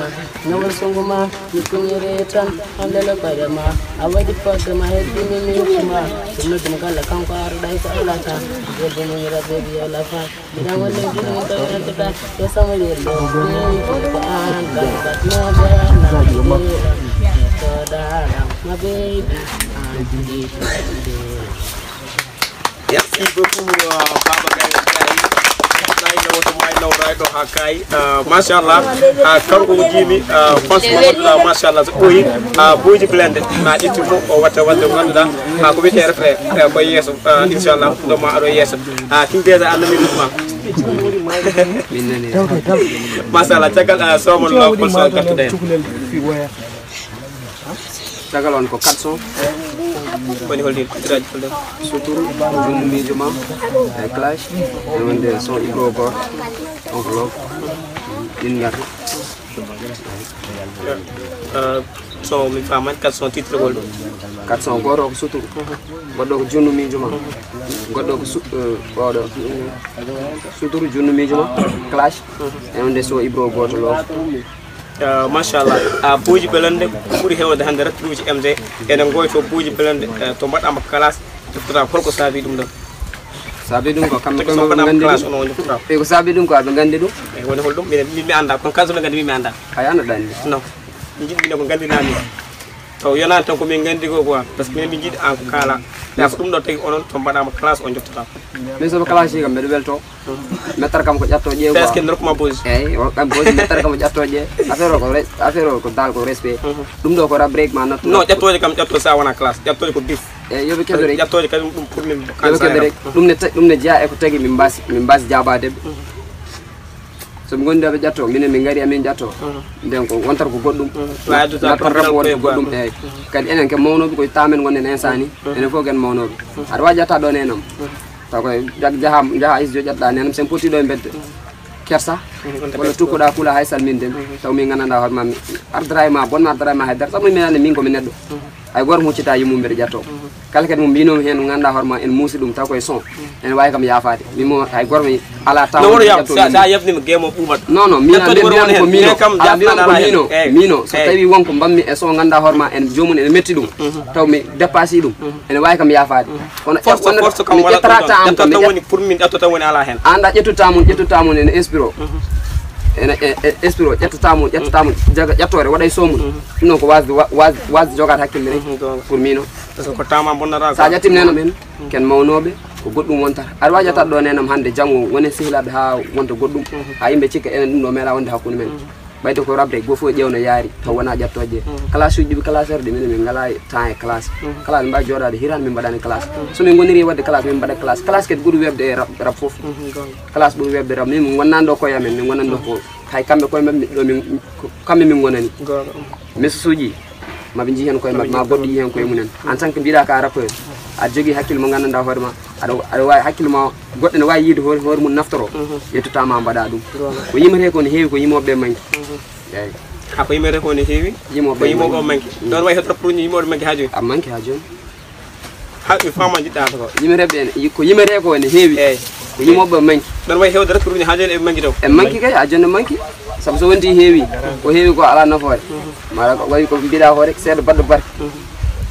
Nawal sungu ma, mi kuñere tan, am lele koyɗe ma. A waɗi fodde ma, heddini min kuma. Ɗum noddum galla kanko aruɗa e ko alata. Jebbi min rabbe bi ala fa. Mbiɗa wonde giɗo to yantata, yo sama yello. Ko an, gamba, no gamba, no gamba. To dara, my baby. An, giɗi, giɗi. Merci beaucoup, euh, Baba Gaye Gaye. Nayi no woto may no rayɗo ha kay. Euh, machallah. Ah, kanko ko jimi, ah, franchement, ah, machallah, so ɓooyi, ah, Boyji Blende, na ƴetti mo, o watta wadde ko ngannduɗaa, ah, ko wiyetee refrain, eh, ko yeeso, ah, inchallah, ɗo ma aɗo yeeso. Ah, kin déjà a nani ɗum ma. Min nani. Machallah, caggal, ah, somo lo, ko so gattuɗen. Caggal on ko quatre cents. Woni holɗi kucciraaji holɗo? Suturu, Junnu Miijo Ma, e Clash, e wonde son Ibro Goor, enveloppe, ɗin ngar. Eh, so mi faamani, quatre cents titre holɗo? Quatre cents, gooto ko Suturu, goɗɗo ko Junnu Miijo Ma, goɗɗo ko su-, eh, oɗo. Suturu, Junnu Miijo Ma, Clash, e wonde son Ibro Gooto Lo. Ah, machallah. Ah, Boyji Blende ko ɓuri heewde hannde raffinuuji M D. Ene ngoyto Boyji Blende, eh, to mbaɗaama classe, joftata holko saabi ɗum ɗon? Saabi ɗum ko kamɓe koye maɓɓe nganndi ɗum. Classe, ono joftata. E ko saabi ɗum ko aɓe nganndi ɗum. E woni hol ɗum? Min, min mi annda, kono kanko no nganndi, min mi annda. Ay, an aɗa anndi? Non. Min jiɗi min ko nganndinaa min. Taw yonaani tan ko min nganndi ko quoi, parce que min min jiɗi an ko kaala. Mais ko ɗum ɗo tagi onon to mbaɗaama classe on joftata. Min soɓe classe kam mbeɗa welto. Mettere kam ko ƴetto ƴeew. Est-ce que norko ma boys? Eyyi, o kam boys mettere kam ko ƴetto ƴeew. Affaire o ko res-, affaire o ko dal ko respect. Mhm. Ɗum ɗo ko rap break ma nattu. Non, ƴettooje kam ƴetto sa wona classe. Ƴettooje ko dix. Eyyi, yo ɓe kedo rek. Ƴettooje kadi ɗum pour min. Yo ɓe kedo rek. Ɗum ne ta-, ɗum ne jeyaa e ko tagi min mbasi, min mbasi jaabaade ɓe. Mhm. So ɓe ngondi ɓe ƴetto, minen min ngari amin ƴetto. Mhm. Nden ko wontata ko goɗɗum. Mhm. Nattan rap wonta ko goɗɗum, eyyi. Mhm. Kadi enen ke mawnooɓe ko tamen ngonden instant ni. Mhm. Enen fof ken mawnooɓe. Mhm. Aɗa waawi ƴetta ɗo nenam. Mhm. Taw koy jag-, jaha, jaha is jo ƴettoɗa nenam, sen potti ɗo e mbedde. Mhm. Kersa, mhm, walla tukkuɗa kula hay salminde mi. Mhm. Taw min nganndanɗaa hoore ma, mi ardata e ma, bon mi ardata e ma haydara. Sabu min annda min ko mi neɗɗo. Mhm. Hay gooto mi huccita yimmum mbeɗa ƴetto. Mhm. Kala kadi mo mbinomi heen, ngannduɗaa hoore ma, en muusi ɗum, taw koye son. Mhm. Ene waawi kam yaafaade. Min mo, hay gooto mi alaa taw. No woto yaaf, sa, sa yafnima game o ɓuuɓat. Non, non, min, min, min ko mino. Ala, min ko mino. Eyyi. Mino, so tawi won ko mbaɗmi e son, ngannduɗaa hoore ma, en joomum ene metti ɗum. Mhm. Taw mi dépassé ɗum. Mhm. Ene waawi kam yaafaade. Mhm. Kono force, force kam mi wala ƴettata ɗum, temps am ƴetta tan woni pour min, ƴetta tan woni ala hen. Anda ƴettu temps mum, ƴettu temps mum ene inspiro. Mhm. Ene, e, e, inspiro, ƴettu temps mum, ƴettu temps mum, jaga ƴettoore, waɗa e son mum. Mhm. Ɗum noon ko wasde, wa-, was-, wasde jogaade hakkille rek. Mhm, donc. Pour mino. Parce que ko temps ma bonnata. Sa ƴettii nenam en, mhm, ken mawnooɓe, ko goɗɗum wontata. Aɗa waawi ƴettaade ɗo nenam hannde, janngo woni sehilaaɓe haa wonta goɗɗum. Mhm. Haa yimɓe cikka enen ɗum ɗo meela wonde hakkunde men. Mhm. Ɓayde ko rabde, goo fof ƴeewno yaari, taw wonaa ƴettooje. Mhm. Classe uji ɗiɗi, classe arde, minen min ngalaa temps e classe. Mhm. Classe, min mbaawi jooɗaade hiraande, min mbaɗaani classe. Mhm. So min ngoniri waɗde classe, min mbaɗa classe. Classe kadi ɓuri weeɓde e rap, rap fof. Mhm, goonga. Classe ɓuri weeɓde rap, min min ngonnaani ɗo koye amen, min ngonani ɗo ko hay kamɓe koye maɓɓe, ɗo min, ko kamɓe min ngonani. Goonga. Mesusuuji, maɓe njii heen koye maɓɓe, ma goɗɗo yii heen koye mumen. En tant que mbiɗa ka rappeur, aɗa jogii hakkille mo nganndanɗaa hoore ma, aɗa, aɗa waawi hakkille ma, goɗɗo ne waawi yiide hoore, hoore mum naftoro, mhm, ƴettu temps ma mbaɗa ɗum. Goonga. Ko yimetee ko ne heewi ko yimooɓe ɓe manki. Mhm. Eyyi. Ha ko yimetee ko ne heewi? Yimooɓe ko yimooɓe ɓe manki. Mm. Ɗon wayi heddora pour yimooɓe manki ha jooni? A manki ha jooni. Ha mi faama jiɗɗa ko. Yimeteeɓe en, yi-, ko yimetee ko ne heewi. Eyyi. Ko yimooɓe manki. Ɗon wayi hewde rek pour ha jooni eɓe manki taw. E manki kay, ha jooni manki. Sabu so wonti heewi, ko heewi ko alaa nafoore. Mhm. Mara ko wayi ko mbiɗa ko rek seeɗa baɗɗo barke. Mhm.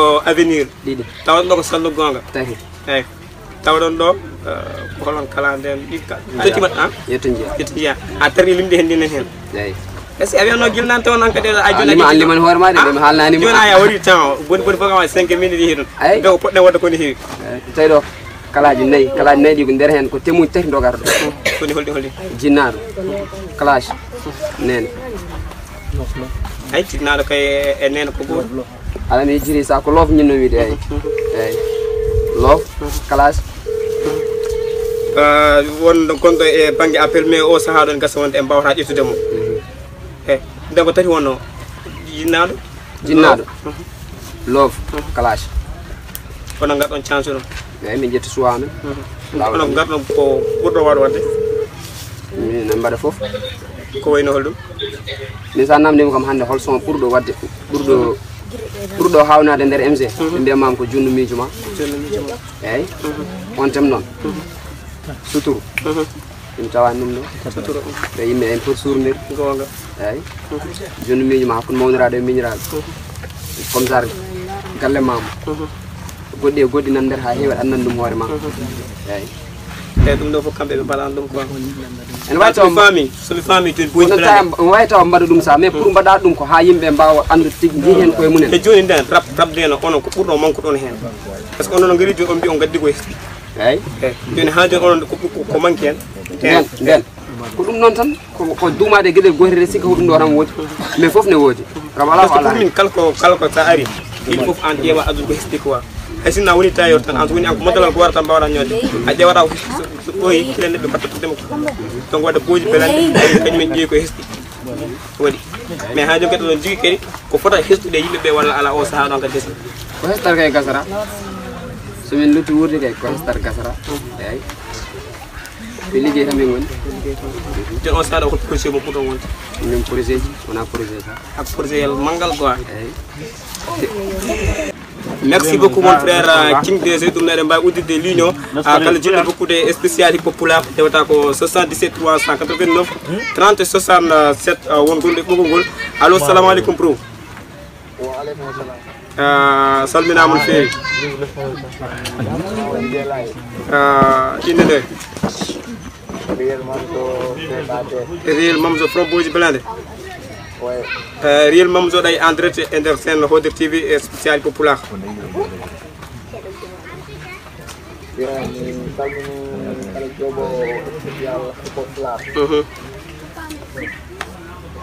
ko avenir. Ɗiɗi. Tawon ɗo ko sallo goonga. Tawi. Eyi. Tawɗon ɗo, eh, ko holon kala nden ɗi ka-, Ala. Tottimat, ah? Yetto njiya. Yetto njiya. A tarri limde hen ndinen hen. Eyi. Est-ce que a wiyanno gilnante on an kadi a A joni lima, a joni liman hoore ma de, ah? Mi haalnani ma. Joni a ya wari temps, boni, boni fof kam cinq minutes yehi ɗon. Eyi. Nde ko poɗɗen wadde ko ne heewi. Eyi, tawi ɗo kalaaji nayi, kalaaji nayi ɗi ko nder hen ko temuji tati dogata ɗo. Koni holɗi, holɗi? Jinnaaɗo, kalaas, neene. Ay, jinnaaɗo kay e neene ko gooto. Aɗa mi jiri sa ko loof ñinno wiide, eyi. Eyi. Loof, kalaas. Ah, won gonɗo e bannge appel, mais o sahaa ɗon gasa wonde en mbaawata ƴettude mo. Mhm. Eyi, nde ko tati wonno, jinnaaɗo? Jinnaaɗo. Mhm. Loof, kalaas. Kono ngaɗon chance ɗum. Eyi, min ƴetti suwaa men. Mhm. Laawol. Kono ngaɗon ko ɓurɗo waɗo waɗde? Min en mbaɗa fof. Ko wayno holɗum? Min sa namndima kam hannde hol son ɓurɗo waɗde, ɓurɗo, ɓurɗo haawnaade nder M G. Mhm. Ɓe mbiya maam ko junnu miijo ma. Junnu miijo ma. Eyi. Mhm. On tem noon. Mhm. Suturu. Mhm. Ɗum tawani ɗum ɗo. Suturu. Ɓe yimɓe en poti suurnir. Goonga. Eyi. Mhm. Junnu miijo ma hakkunde mawniraaɗo e miñiraaɗo. Mhm. Comme ça, galle maama. Mhm. Goɗɗi e goɗɗi nan nder haa heewi, aɗa anndani ɗum hoore ma. Mhm. Eyi. E ɗum ɗo fof kamɓe ɓe mbaɗan ɗum quoi. Ene wawi tawa mi faami, so mi faami jooni Boy Kono Blindé. Tawa, ene wawi tawa mbaɗa ɗum sa, mais pour mbaɗa ɗum ko ha yimɓe mbawa andude tigi, jii hen koye mumen. E jooni nden, rap, rap nden, onon ko ɓurɗo manque ɗon hen. Parce que onon no ngari jooni on mbi on gaddi ko hesɗi. Eyyi. Eyyi. Jooni ha jooni onon ko, ko, ko manque hen. Nden, nden. Ko ɗum noon tan, ko, ko duumaade e geɗel gootel, sikka ko ɗum ɗo tan woodi. Mais fof ne woodi. Kam alaa ko Parce que alaa pour hen. Min, kala ko, kala ko sa ari, il faut an ƴeewa aduna ko hesɗi quoi. Hay sinno a woni tailleur tan, an so woni an ko modèle ko warata tan mbawɗa ñoode. A ƴeewata ko so, so ɓooyi, kila neɗɗo batta ɗum ko. Donc waɗa booji belande, kañum en ƴeewi ko hesɗi. Waɗi. Mais haa jooni kadi ɗon jogii kadi, ko fota hesɗude yimɓe ɓe walla alaa o sahaa ɗon kadi hesɗi. Ko hesɗal kay gasata. So min lutti wuurde kay, ko hesɗal gasata. Eyyi. Ɓe liggey tan min ngoni. Jooni on sahaa ɗo, hol projet mo ɓurɗon wonde? Min projet ji, wona projet tan. Ak projet yel manngal quoi. Eyyi. Merci beaucoup mon frère, euh, King D J, ɗum no eɗen mbawi udditde ligne o. Ah, kala jiɗɗo hokkude spécial hip hop pulaar, tawata ko soixante-dix-sept trois cent quatre-vingt-neuf trente soixante-sept, ah, won gonɗo e ɓoggol ngol. Allo, salamu aleykum, bro. Wa aleykum salam. Ah, salminaama no feewi. Ah, innde nde? Real Mamzo, Real Mamzo from Boji Blende. Ouais. Eh, Real Mamzo ɗay en direct e nder chaîne Hoder T V e spécial hip hop pulaar. Yo, mi salmini kala joɓo spécial hip hop pulaar. Mhm. Mi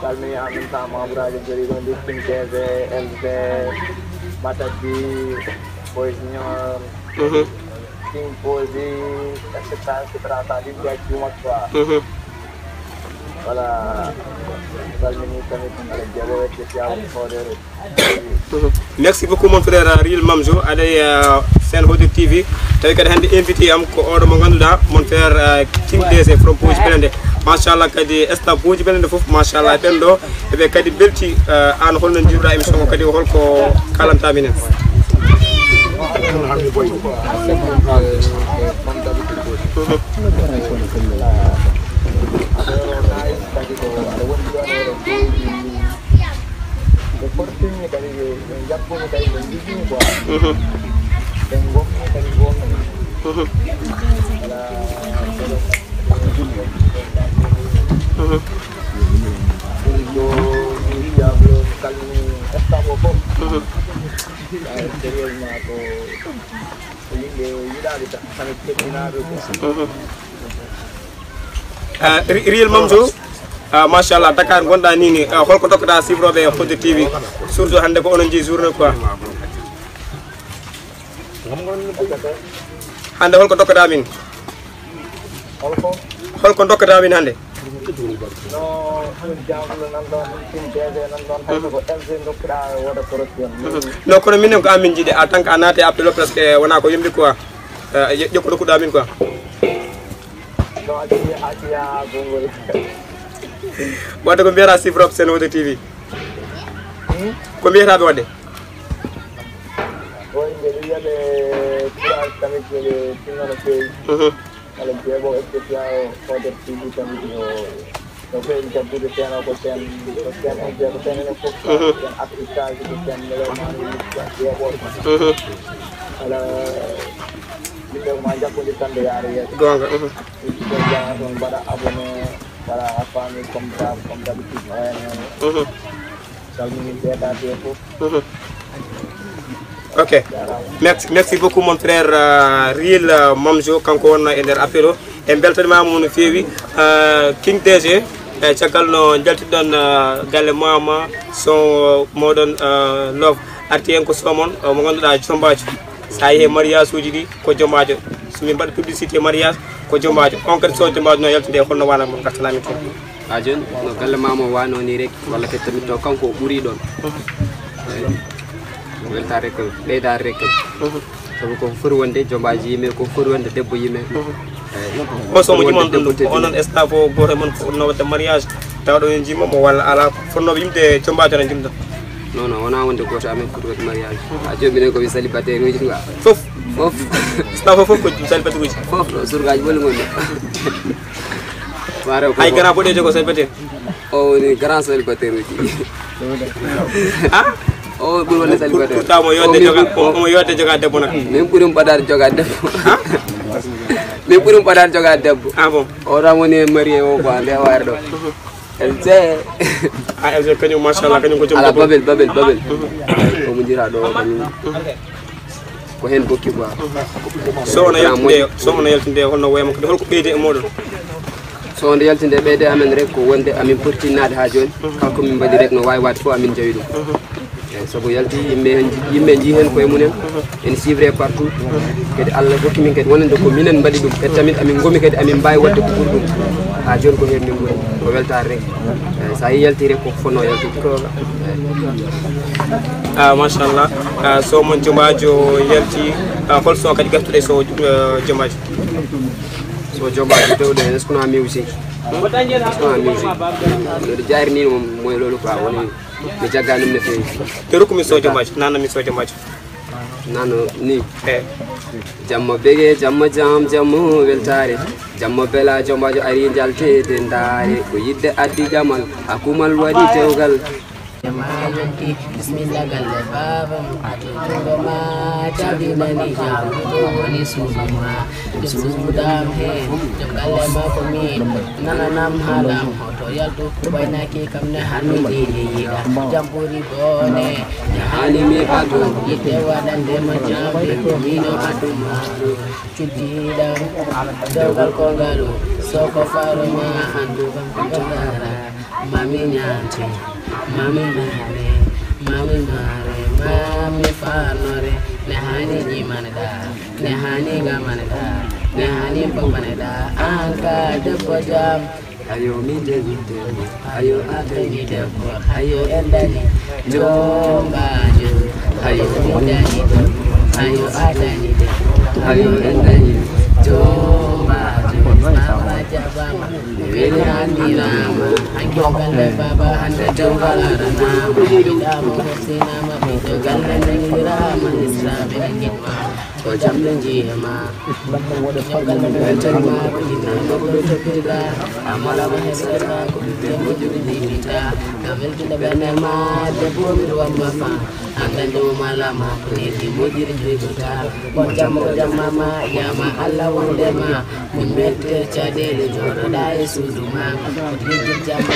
salmini en même temps membre aji gari ɗon ɗi King D J, L G, Matadji, Boy Junior, Mhm. King Posi, et cetera, et cetera. Ça veut dire que tu m'as quoi. Mhm. Voilà. Mi salmini tamit kala joɓo spécial Hoder. Mhm. Merci beaucoup mon frère, euh, Real Mamzo, aɗa e, euh, chaîne Hoder T V. Tawi kadi hannde invité am ko oɗo mo ngannduɗaa, mon frère, euh, King D J from Boji Blende. Machallah kadi staff Boji Blende fof, machallah, ɓen ɗo, eɓe kadi belti, euh, an holno njiiruɗaa émission o kadi holko kalanta minen? Mhm. Ɓe fortini kadi, ɓe, ɓe jaɓɓuni kadi, ɓe njogini quoi. Mhm. Ɓe ngomni kadi, ngomni. Mhm. Voilà. Mhm. Ɗum ɗo, ɗum Diablo, mi salmini staff o fof. Mhm. Ay, sérieusement, ko, ko yimɓe yiɗaaɓe tan, tamit teddinaaɓe quoi. Mhm. Ah, Ri-, Real Mamzo, ah, machallah, Dakar ngonɗaa nii nii, ah, holko ndokkataa sifrooɓe Hoder T V, surtout hannde ko onon jeyi journée quoi? Hannde holko ndokkataa min? Holko? Holko ndokkataa min hannde? No, hannde jaabulo nan ɗon, ɗum D J nan ɗon, hay ko L G ndokkuɗaa wooda corruption. Mhm. Non, kono minen ko amin njiɗi, en tant que a naati e appel o, presque wonaa ko yombi quoi. Eh, ye-, ƴokko ndokkuɗaa min quoi. No, a ƴeewi, a ƴeewi konngol. Wadde ko mbiyata sifrooɓe Sen Hoder T V? Hmm? Ko mbiyataaɓe wadde? Ko yimɓe ɓe wiyaɓe courage tamit, yo ɓe tinno no feewi. Mhm. Kala jeeɓo spécial Hoder T V tamit yo, yo ɓe jaggude seen o ko seen, ko seen invité, ko seen enen fof, mhm, seen artiste aji, ko seen mélomane uji, ko seen jeeɓooɓe. Mhm. Kala yimɓe ko ma jaggondir tan nde yaara yeeso. Goonga, mhm. Ɗum ɗon jaa toon mbaɗa abonné, voilà, a faami comme ça, comme d'habitude, no wayno noon. Mhm. Salmini seeɗa ɓe fof. Mhm. Ok. Merci, merci beaucoup mon frère, euh, Real, euh, Mamzo, kanko wonno e nder appel o. En mbeltaniima mo no feewi. Euh, King D J, e caggal no njaltiɗon, euh, galle Mama, son, euh, moɗon, euh, Love. Arti en ko son mon, euh, mo ngannduɗaa jombaajo. So a yehi mariage uji ɗi, ko jombaajo. So min mbaɗa publicité mariage, ko jombaajo. On kadi so jombaajo no yaltude, holno wano mo ngartanami toon? Ha jooni, no galle Mama o wano ni rek, walla kadi tamit to kanko o ɓuri ɗon. Mhm. Eyi. Weltaare ko ɓeydaare rek kadi. Mhm. Sabu ko foti wonde jombaaji yimɓe, ko foti wonde debbo yimɓe. Mhm. Eyi. On so mo jimon ɗum, onon staff o, gooto e mon fof no waɗde mariage, tawa ɗo en jimmo mo walla alaa, fotnooɓe yimde jombaajo tan jimɗon? Non, non, wonaa wonde gooto amen foti waɗde mariage. Mhm. Ha jooni minen ko min célibataire uji quoi. Fof? Fof. Staff o fof ko célibataire uji? Fof, ɗo surgaaji woni ngonɗo. Hay grand boɗeejo ko célibataire? O woni grand célibataire uji. Ah? O ɓuri wonde célibataire. Pourtant omo yodde joga, omo yodde joga debbo nag. Min ɓuri mo ɓadaade joga debbo. Ah? Min ɓuri mo ɓadaade jogaade debbo. Ah bon? O tan woni e marié o quoi, nde waare ɗo. L G. Ah, L G kañum, machallah, kañum ko joom ala debbo. Babel, Babel, Babel. Ko mo njira ɗo, kañum. Ko heen bokki quoi. So on a yaltinde, so on a yaltinde, holno wayma kadi, holko ɓeydi e mooɗon? So on yaltinde ɓeyde amen rek ko wonde amin poti tinnaade haa jooni. Kala ko min mbaɗi rek no waawi waɗde fof amin njawi ɗum. Eey, sabu yalti yimɓe heen, yimɓe njii heen koye mumen. En suivre partout. Kadi Allah hokki min kadi wonande ko minen mbaɗi ɗum. Kadi tamit amin ngomi kadi amin mbaawi waɗde ko ɓuri ɗum. Haa jooni ko heen min ngoni. Ko weltaare rek. Eey, so a yii yalti rek ko fotnoo yaltude. Ah, machallah. Ah, so mon jombaajo yalti, ah, hol son kadi gartuɗo e so, eh, jombaajo? So jombaajo dewɗo heen, est-ce que no a music? Est-ce que no a music? Miɗo jaari ni mo, moye loolu quoi, woni mi jaggaa ɗum no feewi. Te rokku min so jombaajo, nana min so jombaajo. Nano ni. Eh. Jamma bege, jamma jam, jamma weltaare. Jamma bela, jombaajo ari njaltede ndaare. Ko yidde addi jamal, hakumal waɗi tewgal. E maa yonti, bismilla galle baaba mum. Ato jungo ma, caabi nani jam, ɗo woni suudu ma. Ɓe suudu am heen, jom galle ma ko min. Nananam haalam, hoto yaltu, waynaaki kam ne hanmi jiili yiɗa. Jam ɓuri bone, ne hani mi adu, yiɗde waɗande ma jam, ɓe ko mino aduma. Cuddiɗam, dewgal ko ngalu, soko faro ma, andu kam ko jogara. Mami ñaate, mami naane, mami maare, mami faanore, ne hani jimane da, ne hani gamane da, ne hani bobane da, an ka debbo jam. Ayo mi dani debbo, ayo a dani debbo, ayo en dani jombajo, ayo mi dani debbo, ayo a dani debbo, ayo en dani jombajo, mama jabama. Mi weltaniraama, hanki galle baaba hannde jom walananaama. Wiɗaama hofsinaama, ɓiɗɗo galle naniraama, hisraaɓe ne ngiɗma, ko jam ɓe njiyema. Ɓiɗɗo galle ɓe weltanima, ko jinnaama ko ɓe toppirɗa, a marama heɓirɗa, ko ɓiɓɓe moƴƴude jibita. Ka weltude ɓernde ma, debbo miɗo wamma fa, annda joom malama, ko nedi moƴƴiri jibita. Ko jam, ko jam mama, yama Allah wondema. Min weltir caɗeele jooɗoɗa e suudu ma. Min weltir jamma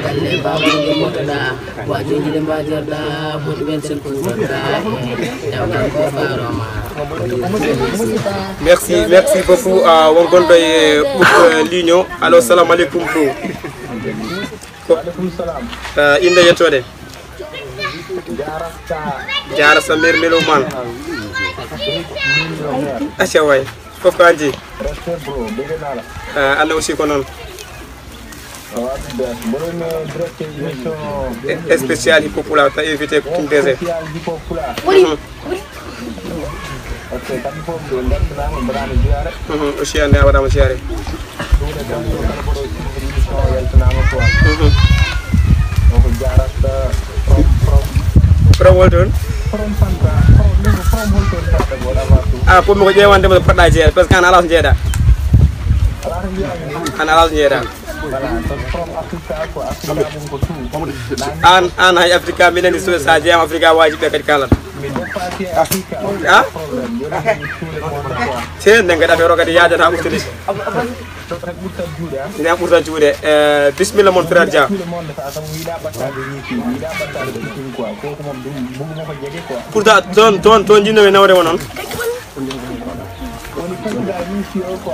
galle baaba ɗo motoɗa. Wajuji ɗi mbadirɗa, min weltir ko gonɗa e dewgal ko faro ma. Merci, merci beaucoup. Ah, won gonɗo e ɓuk, eh, ligne o. Allo, salamu aleykum, bro. Ko, ah, innde yettode? Jaara Sa, Mère Melo Man. Acca way. Fof ko an jeyi. Respect, bro. Bege naa la. Ah, Allah aussi ko noon. Ça va, super. Mboɗo no direct émission. E-, spécial Hip Hop Pulaar, ta invité ko King D J. Spécial Hip Hop Pulaar. Mhm. Ok, kamɓe fof ɓe mbeltanaama, mbaɗaama ziyaare. Mhm, aussi an ne a waɗaama ziyaare. Ɗum ne, donc, kala mboɗo suivre émission o, weltanaama quoi. Mhm. Donc, jaaraama from, from, from hol toon? From Fanta, from, min ko from hol toon Fanta ko avant tout. Ah, pour mi ko ƴeewande mo poɗɗa jeere, parce que an alaa so njeeɗa. Alaa so njeeɗa. An alaa so njeeɗa. Voilà, so from Africa quoi, Africa ɗum ko tout. An, an hay Africa, minen ni so, sa jeeyama Africa, waaji ɓe kadi kaalata. Mi dépassé Africa, ah? Problème, yo ɗum tout le monde quoi. Sey nden kadi affaire o kadi yaajata ɓurtude. Nden ɓurta juuɗe. Eh, bisimilla mon, frère Dia. Pourtant, toon, toon, toon jinno mi nawde mo noon.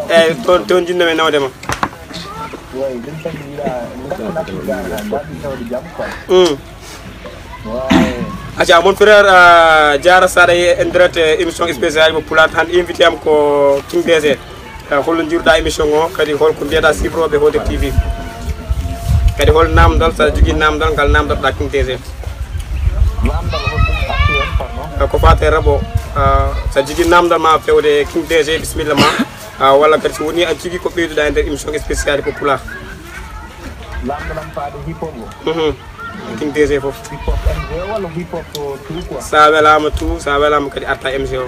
Eyyi, toon, toon jinno mi nawde mo. Mm. Acca, mon frère, ah, Diarra Sada en direct, eh, émission spéciale mo Pulaar, hannde invité am ko King D J. Eh, holno njiiruɗaa émission o, kadi holko mbiyata sifrooɓe Hoode T V? Kadi hol naamndal, so aɗa jogii naamndal, ngal naamndotoɗaa King D J? Naamndal hol ɗum? Artu heen, pardon. Eh, ko faati e rap o, eh, so aɗa jogii naamndal ma fewde King D J, bisimilla ma. Eh, walla kadi so wonii aɗa jogii ko ɓeyduɗaa e nder émission spéciale ko Pulaar? Naamndal am faade hip hop o. Mhm. King D J fof. Hip hop M J walla hip hop tout quoi? So a welaama tout, so a welaama kadi arta M J o.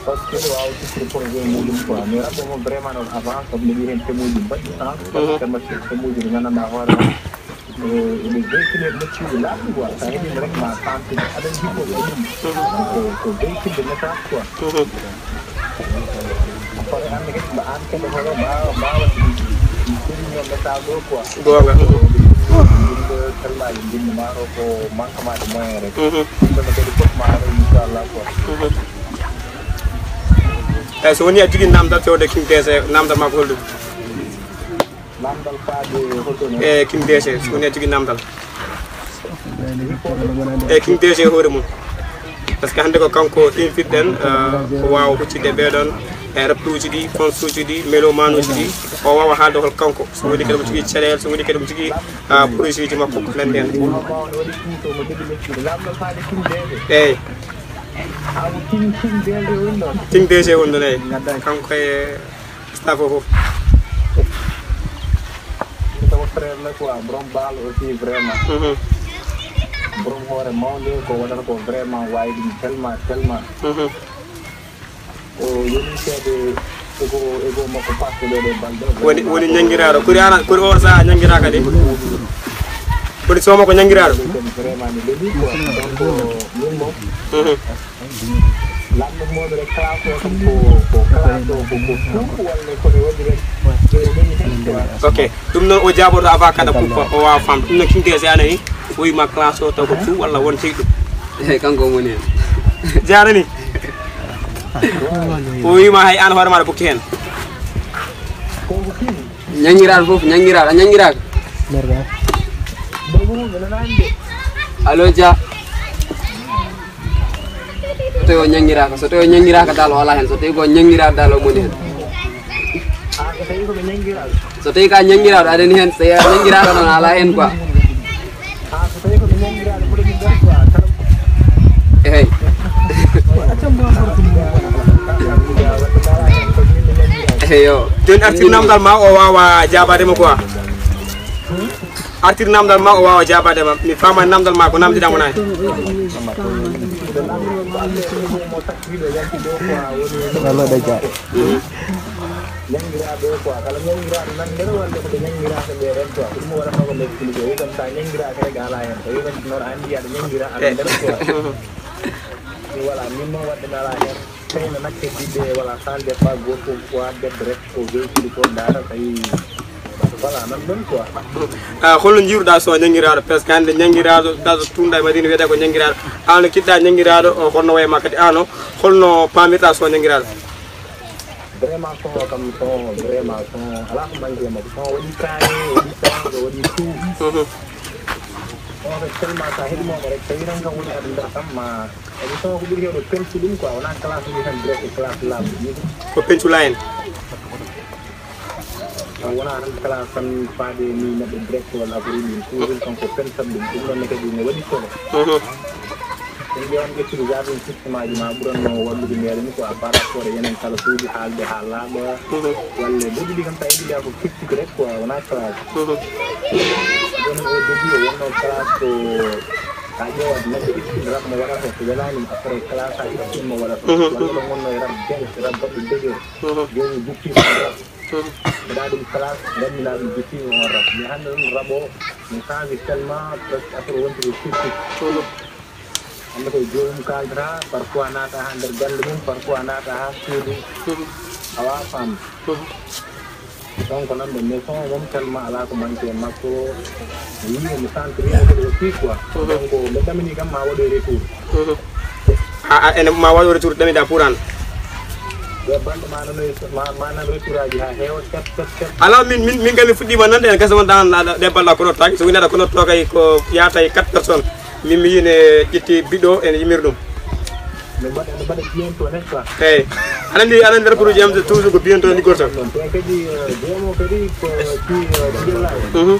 Parce que ɗo waawa siftude projet muuɗum quoi. Mais rap o mo vraiment noon avant, sabu mbiɗo yi'i heen thème uji mbaɗɗi sens. Mhm. Thème, thème uji ɗi nganndanɗaa hoore ma, eh, ene véhiculer message uji laaɓɗi quoi. So a heɗiima rek ma santi aɗa jippo e ɗum. Mhm. Ko, ko véhicule de message quoi. Mhm. Goonga. Mhm. Mhm. Eyi, so wonii a jogii namdal fewde King D C, namdal maa ko holɗum? Namdal faade hoto no? E King D C, so woni a jogii namdal. E King D C hoore mum. Parce que hannde ko kanko invite ɗen, eh, o waawa huccitde ɓee ɗon, e raptuuji ɗi, konsuuji ɗi, melomanuuji ɗi, o waawa haalde hol kanko. So woni kadi mo jogii caɗeele, so woni kadi mo jogii, ah, projet ji makko ko nanndi heen. Eeyi. King D C woni ɗon, eeyi. Kanko e Staff o fof. Ɗum sama frère la quoi, borom baal aussi vraiment. Mhm. Borom hoore mawnde, ko waɗata ko vraiment waawi ɗum tellement, tellement. Mhm. O yoni seede ego, ego makko passe ɗo ɗe balɗe. Woni, woni ñanngiraaɗo. Kori ana, kori on sahaa ñanngiraaka de. Kori sooma ko ñanngiraaɗo. Ɗum vraiment mi leli quoi. Donc, min moom. Mhm. Lanndugol rek, classe o kam ko, ko classe o ko, ko suuku walla ko ɓe waɗi rek, ɓe nani hen quoi. Ok. Ɗum noon o jaaboto avant kada pour o waawa famde. Ɗum noon King D C a nani, o wiima classe o taw ko suuku walla won tigi ɗum. Eyi, kanko woni hen. Jaarani. O wiima hay an hoore ma aɗa bukki hen. Ko ko King. Ñanngiraaɗo fof, ñanngiraaɗo, a ñanngiraaka? Allo, Dia. So tawi o ñanngiraaka, so tawi o ñanngiraaka dal o alaa hen, so tawi ko ñanngiraaɗo dal o moni hen. So tawi ka ñanngiraaɗo aɗa ni hen, so tawi a ñanngiraaka noon a alaa hen quoi. Eey. Eey, yo. Jooni artir namdal ma o waawa jaabaade ma quoi. Artir namdal ma o waawa jaabaade ma. Mi faama namdal ma ko namdiɗaa mo nayi. Walla ɗo jaa. Ñanngiraaɓe quoi, kala ñanngiraaɗo nan nder walla ko ɓe ñanngiraaka ɓe ren quoi, ko ɗum waɗata ko nder expliqué. Wi tan sa ñanngiraaka rek a alaa hen. Ko wi tan noon a anndi aɗa ñanngira aɗa nder quoi. Voilà, min noon waɗde mi alaa hen. Tawi no nakke ɓiɓɓe, voilà, ça ne dépend gooto fof quoi, debbo rek ko véhicule ko ndaara tawi, voilà, nan ɗon quoi. Ah, holno njiiruɗaa so ñanngiraaɗo? Parce que hannde ñanngiraaɗo, ɗaɗo tunda e Madina wiyetee ko ñanngiraaɗo. Aan no kiɗɗaa ñanngiraaɗo, o holno wayi ma kadi aan o, holno paamirɗaa so ñanngiraaɗo? Vraiment son o kam, son o vraiment son o alaa ko manque e makko. Son o waɗi kaane, o waɗi sawndo, o waɗi tout. Mhm. On fait tellement sa heɗi mo rek, tawi tan kam woni ado nder kam ma, émission ko ɓuri hewde pentu ɗum quoi, wona classe ni tan direct classe laaɓuɗo ni. Ko pentu la en. Taw wona tan classe tan faade ni neɗɗo direct walla ko ɗum ɗum, toujours tan ko pentu tan ɗum, ɗum ɗon ne kadi ne waɗi solo. Mhm. En ƴeewan ƴettude jardin système aji ma ɓuranno wallude meɗen quoi, par rapport e yenen kala suudu haalde ha laaɓa. Mhm. Walla duuɓi ɗi kam sa heɗi ko critique rek quoi, wona classe. Mhm. Jooni o début o wonno classe ko a ƴeewat neɗɗo ittin rab mo waɗata, so welaani après classe a ittin mo waɗata. Mhm. Walla ɗon wonno e rab gel, rab baɗɗo degel. Mhm. Jooni bukki mo rab. Mhm. Mbaɗa ɗum classe, mbaɗmina ɗum bukki mo on rab. Mais hannde ɗum rab o, mi change tellement presque affaire wonti ko critique. Mhm. Hannde koye joomum kaldata, parfois naata haa nder galle mum, parfois naata haa suudu. Mhm. A waawaa faamde. Mhm. Donc, nan ɗo, mais son o moom tellement alaa ko manque e makko. Mi yii, mi sentir mo kadi aussi quoi. Mhm. Donc, mbeɗa ɗamini kam ma waɗoy retour. Mhm. A, a, ene ma waɗoy retour, ɗamiɗa pour an? Yo bande ma nanoy, ma, ma nan retour aji haa heewa, set, set, set. Alors, min, min, min kam mi fuɗɗiima nande en, gasa wonde an, aɗa, ɗe balɗa ko nottaa, so woni aɗa ko nottoo kay ko yaata e quatre personnes. Min mi yii ne ƴetti biɗo ene yimiri ɗum. No mbaɗa, no mbaɗa bientôt, n'est-ce pas? Eyi. Aɗa anndi, aɗa anndi retour ji am toujours ko bientôt liggortoo. Ɗon te kadi, eh, joom o kadi ko, eh, ci, eh, ci Abdoulaye. Mhm.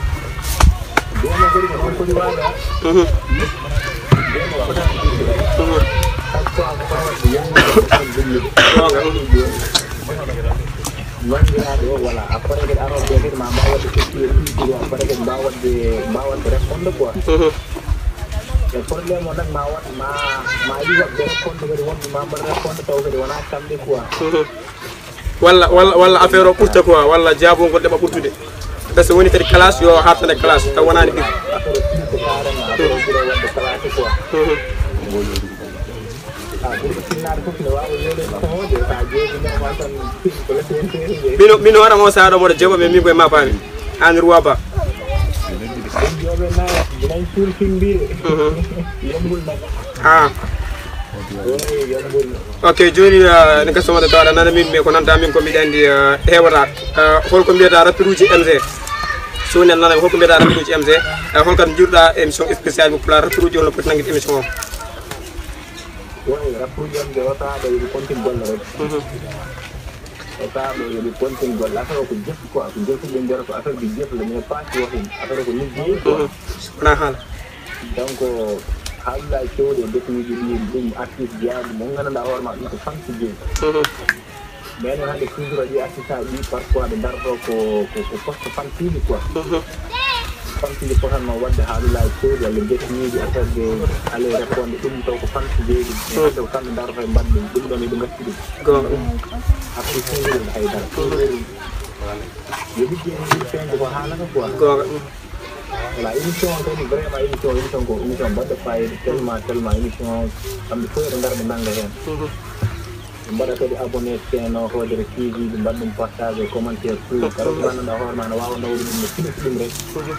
Joom o kadi ko noon foti waade, ah. Mhm. Joom o foti waade. Mhm. Chaque fois ko fawat yannde ko ɗon dilli. Goonga. Nanngiraaɗo o, voilà. Après kadi arooɓe ɓe kadi ma mbaaw waɗde question, après kadi mbaaw waɗde, mbaaw waɗde répondre quoi. Mhm. E problème o nag ma waɗ, ma, ma yi waɗde répondre kadi wonɓe ma mbaɗa répondre taw kadi wona kamɓe quoi. Mhm. Walla, walla, walla affaire o ɓurta quoi, walla jaabungol ɗeɓa ɓurtude. Parce que woni kadi classe yo hattane classe taw wonaani ɗum. Affaire o ɓurta carrément, affaire o ɓura waɗde classe quoi. Mhm. Ah, Mino, mino waɗa mo saɗo mo jebo me mi ko ma fami. An ruwa ba. Mhm. Ah. Ok, joni, ah, ne ka somata tawa nana min me ko nanta min ko mi dandi, ah, hewata. Ah, hol ko mbiyata rapperuji M Z? So ne nana hol ko mbiyata rapperuji M Z? Ah, hol kan jurda émission spéciale pour rapperuji hol no poti nangit émission o? Way, rapperuji M Z o tawa ɓe yiɗi kontin golle rek. Mhm. O tawa ɓe yiɗi kontin golle. Affaire o ko jëf quoi, ko jëf ɓe mbiyata ko affaire bi jëf la, mais pas ci waxin. Affaire o ko liggéey quoi. Mhm. Wona haala. Donc, haalduɗaa e cewɗi e defnuuji ɗi, ɗum artiste jeyaaɗo mo nganndanɗaa hoore ma, ɗum ko fans jeyi. Mhm. Mais noon hannde toujours a ƴeewi artiste aji parfois ɓe darotoo ko, ko, ko poste fansuuji quoi. Mhm. Fansuuji potanno waɗde haalduɗaa e cewɗi walla defnuuji affaire de aller répondre ɗum taw ko fans jeyi ɗum. Mais hannde ko kamɓe darotoo e mbaɗa ɗum, ɗum ɗon eɓe ngacci ɗum. Goonga. Artiste toujours hay dara. Toujours yo liggéey feeñde ko haalata quoi. Goonga. Voilà, émission on kadi vraiment émission, émission ko émission baɗɗo fayida tellement, tellement émission kamɓe fof eɓe ngara ɓe nannga heen. Mhm. Ɓe mbaɗa kadi abonné chaîne o Hoodere T V, ɓe mbaɗa ɗum partage, commentaire, tout. Kala ko ngannduɗaa hoore ma ne waawa nawde ɗum no fini ko ɗum rek. Mhm.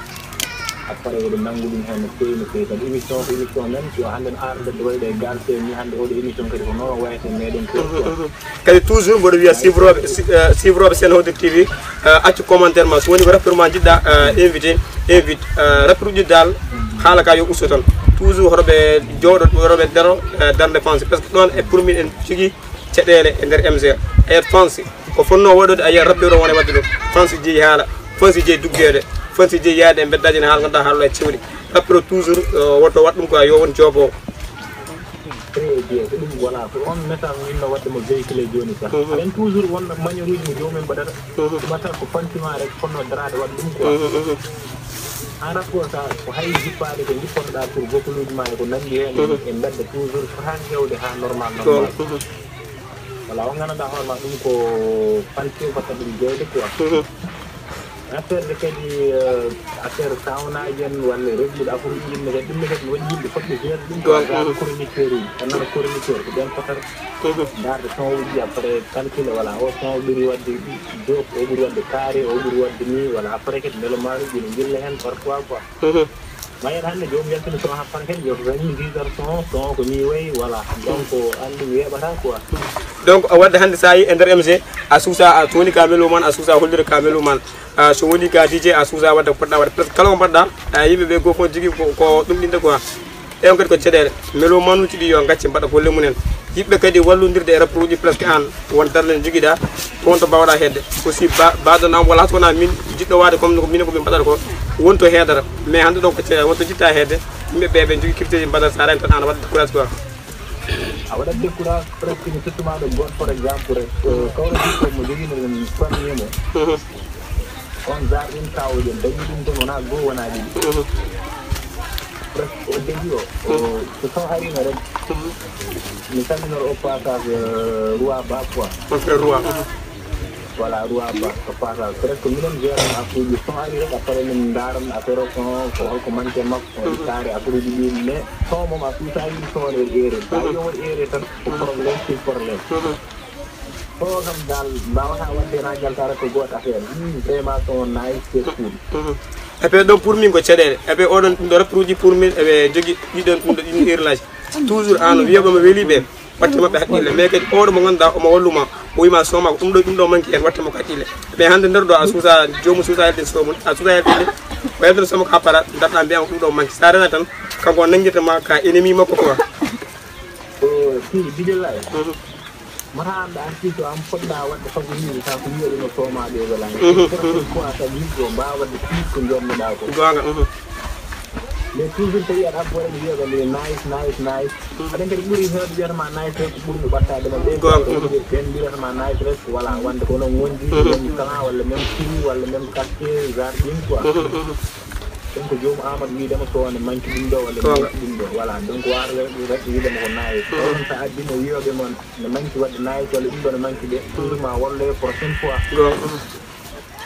Après eɓe nanngu ɗum heen no feewi, no feewi. Kadi émission ko émission men, yo hannde no arde ɗo wayde e Galsen ni, hannde oɗo émission kadi ko noon wayata e meɗen ko. Mhm, mhm. Kadi toujours mboɗo wiya suivrooɓe, si-, eh, suivrooɓe Sen Hoodere T V, eh, accu commentaire ma. So woni ko rappeur ma jiɗɗa, eh, invité, invite, eh, rappeur uji dal, haala ka yo usto tan. Toujours hoto ɓe jooɗo, hoto ɓe daro, eh, darnde fans. Parce que ɗon e pour min en jogii caɗeele e nder M Z. A yiyat fans, ko fonnoo waɗude, a yiyat rappeur o wona e waɗde ɗum. Fans jeyi haala, fans jeyi duggeede, fans jeyi yaade e mbeddaaji ne haala, ngannduɗaa haala e cewɗi. Rappeur o toujours, eh, woto waɗ ɗum ko a yo won jooboowo. Très bien, ko ɗum, voilà, ko on message min no waɗde mo véhiculé jooni ka. Mhm. Aɗen toujours wonno manière uji mo joomum mbaɗata. Mhm. Ɗum watta ko fantima rek, kono daraade waɗa ɗum quoi. Mhm, mhm. En rapport ka, ko hay jippaade ko jippotoɗaa pour vocal uji ma e ko nanndi heen, mhm, e mbedda toujours fota hewde haa normal, normal. Mhm. Voilà, on nganndanɗaa hoore ma ɗum ko fantima, fota ɗum jeyde quoi. Mhm. Affaire de kadi, eh, affaire sawnaaji en walla reglude affaire uji ɗin ne kadi, ɗum ne kadi no waɗi yimɓe fotɓe jeere ɗum ko, goonga, affaire, mhm, chroniqueur uji. A nana chroniqueur ko ɓen fotata, mhm, ndaarde son uji, après calcule, voilà, o son ɓuri waɗde joke, o ɓuri waɗde carré, o ɓuri waɗde ni, voilà, après kadi mbele maaruji ne njilla heen parfois quoi. Mhm. Mayre hannde joom yaltini son happan kadi, yo ko kañum diidata son, son ko ni wayi, voilà. Donc, anndi mi weeɓata quoi. Donc, a waɗde hannde so a yi e nder M Z, a suusa, a toni ka melo man, a suusa hollire ka melo man. Ah, so woni ka D J, a suusa waɗde ko poɗɗa waɗde. Presque kala ko mbaɗɗa, ah, yimɓe ɓe goo fof jogii ko, ko ɗum ɗinde quoi. Ɗen kadi ko caɗeele. Melo manuuji ɗi yo ngacce mbaɗa golle mum en. Yiɗɓe kadi wallondirde e rapport uji presque an. Won darnde nde jogiɗaa, ko won to mbaawɗaa heedde. Aussi, ba-, baɗɗo naam wala so wonaa min jiɗɗo waade comme ko minen ko min mbaɗata ko, won to heedata. Mais hannde ɗon ko ce-, won to jiɗɗaa heedde, yimɓe ɓe ɓe njogii critère ji mbaɗata, so a reen tan aan a waɗat décourage quoi. A waɗat décourage, presque mi tottuma ɗo goɗɗo, par exemple, rek, ko kawra jikko mo jogiino ɗum premier mo. Mhm. On jardin kawoɗen, dañi ɗum toon wonaa goo, wonaa ɗiɗi. Mhm. Presque o degi o, o, mhm, so son arino rek, mhm, mi salminor au passage, euh, Roi Ba quoi. Mon frère Roi. Mhm. Voilà, Roi Ba, au passage. Presque minen jeeran affaire son ari rek, après min ndaran affaire o son, ko holko manque makko, mhm, taare affaire uji ɗin, mais son moom a suusa yiɗi son waɗi erreur. Sa, mhm, yiɗi on waɗi erreur tan, ko, mhm, problème, c'est problème. Mhm. O kam dal, mbaawata waɗde na jaltara ko gooto affaire. Hmm, vraiment, so on nice, c'est cool. Mhm. Et puis, ɗon pour min ko caɗeele. Et puis, oɗon ɗum ɗo rapport uji pour min, eɓe jogi ɗiɗon ɗum ɗo ɗin erreur aji. Toujours, an, wiya ɓe mo weli ɓe, watte maɓɓe haqqille. Mais kadi, oɗo mo ngannduɗaa, omo walluma, o wima soma, ko ɗum ɗo, ɗum ɗo manque en, watte mo ko haqqille. Mais hannde nder ɗo, a suusa, joomu suusa yaltin somum, a suusa yaltinde, o yaltina soma ka para, darɗa mbiya ko ɗum ɗo manque. Sa rena tan, kanko o nanngirta ma ka ennemi makko quoi. Ko fii, billahi. Mhm. Mata annda artiste o an poɗɗa waɗde faggudu, sa ko wi'ude no soomaaɓe e welaani. Mhm, mhm. Ko a tawi yimɓe o mbaawa waɗde plus ko jomnoɗaa ko. Goonga, mhm. Mais toujours tawi aɗa habbo waɗa wi'ude nde nice, nice, nice. Mhm. Aɗen kadi ɓuri heewde wiyata ma nice rek ko ɓurɓe ɓattaade ma ɓe. Goonga, mhm. Ɓen mbiyata ma nice rek, voilà, wonde ko onon ngondi, mhm, même clan, walla même fille, walla même quartier, genre ɗin quoi. Mhm, mhm. Ɗum ko joom Amadou wiide mo so wonde manque ɗum ɗo, walla, goonga, manque ɗum ɗo. Voilà, donc waata rek, rek wiide mo ko nice. Mhm. Onon sa addi mo wi'ude mon, ne manque waɗde nice walla ɗum ɗo ne manque de, toujours ma walloyo prochaine fois. Goonga.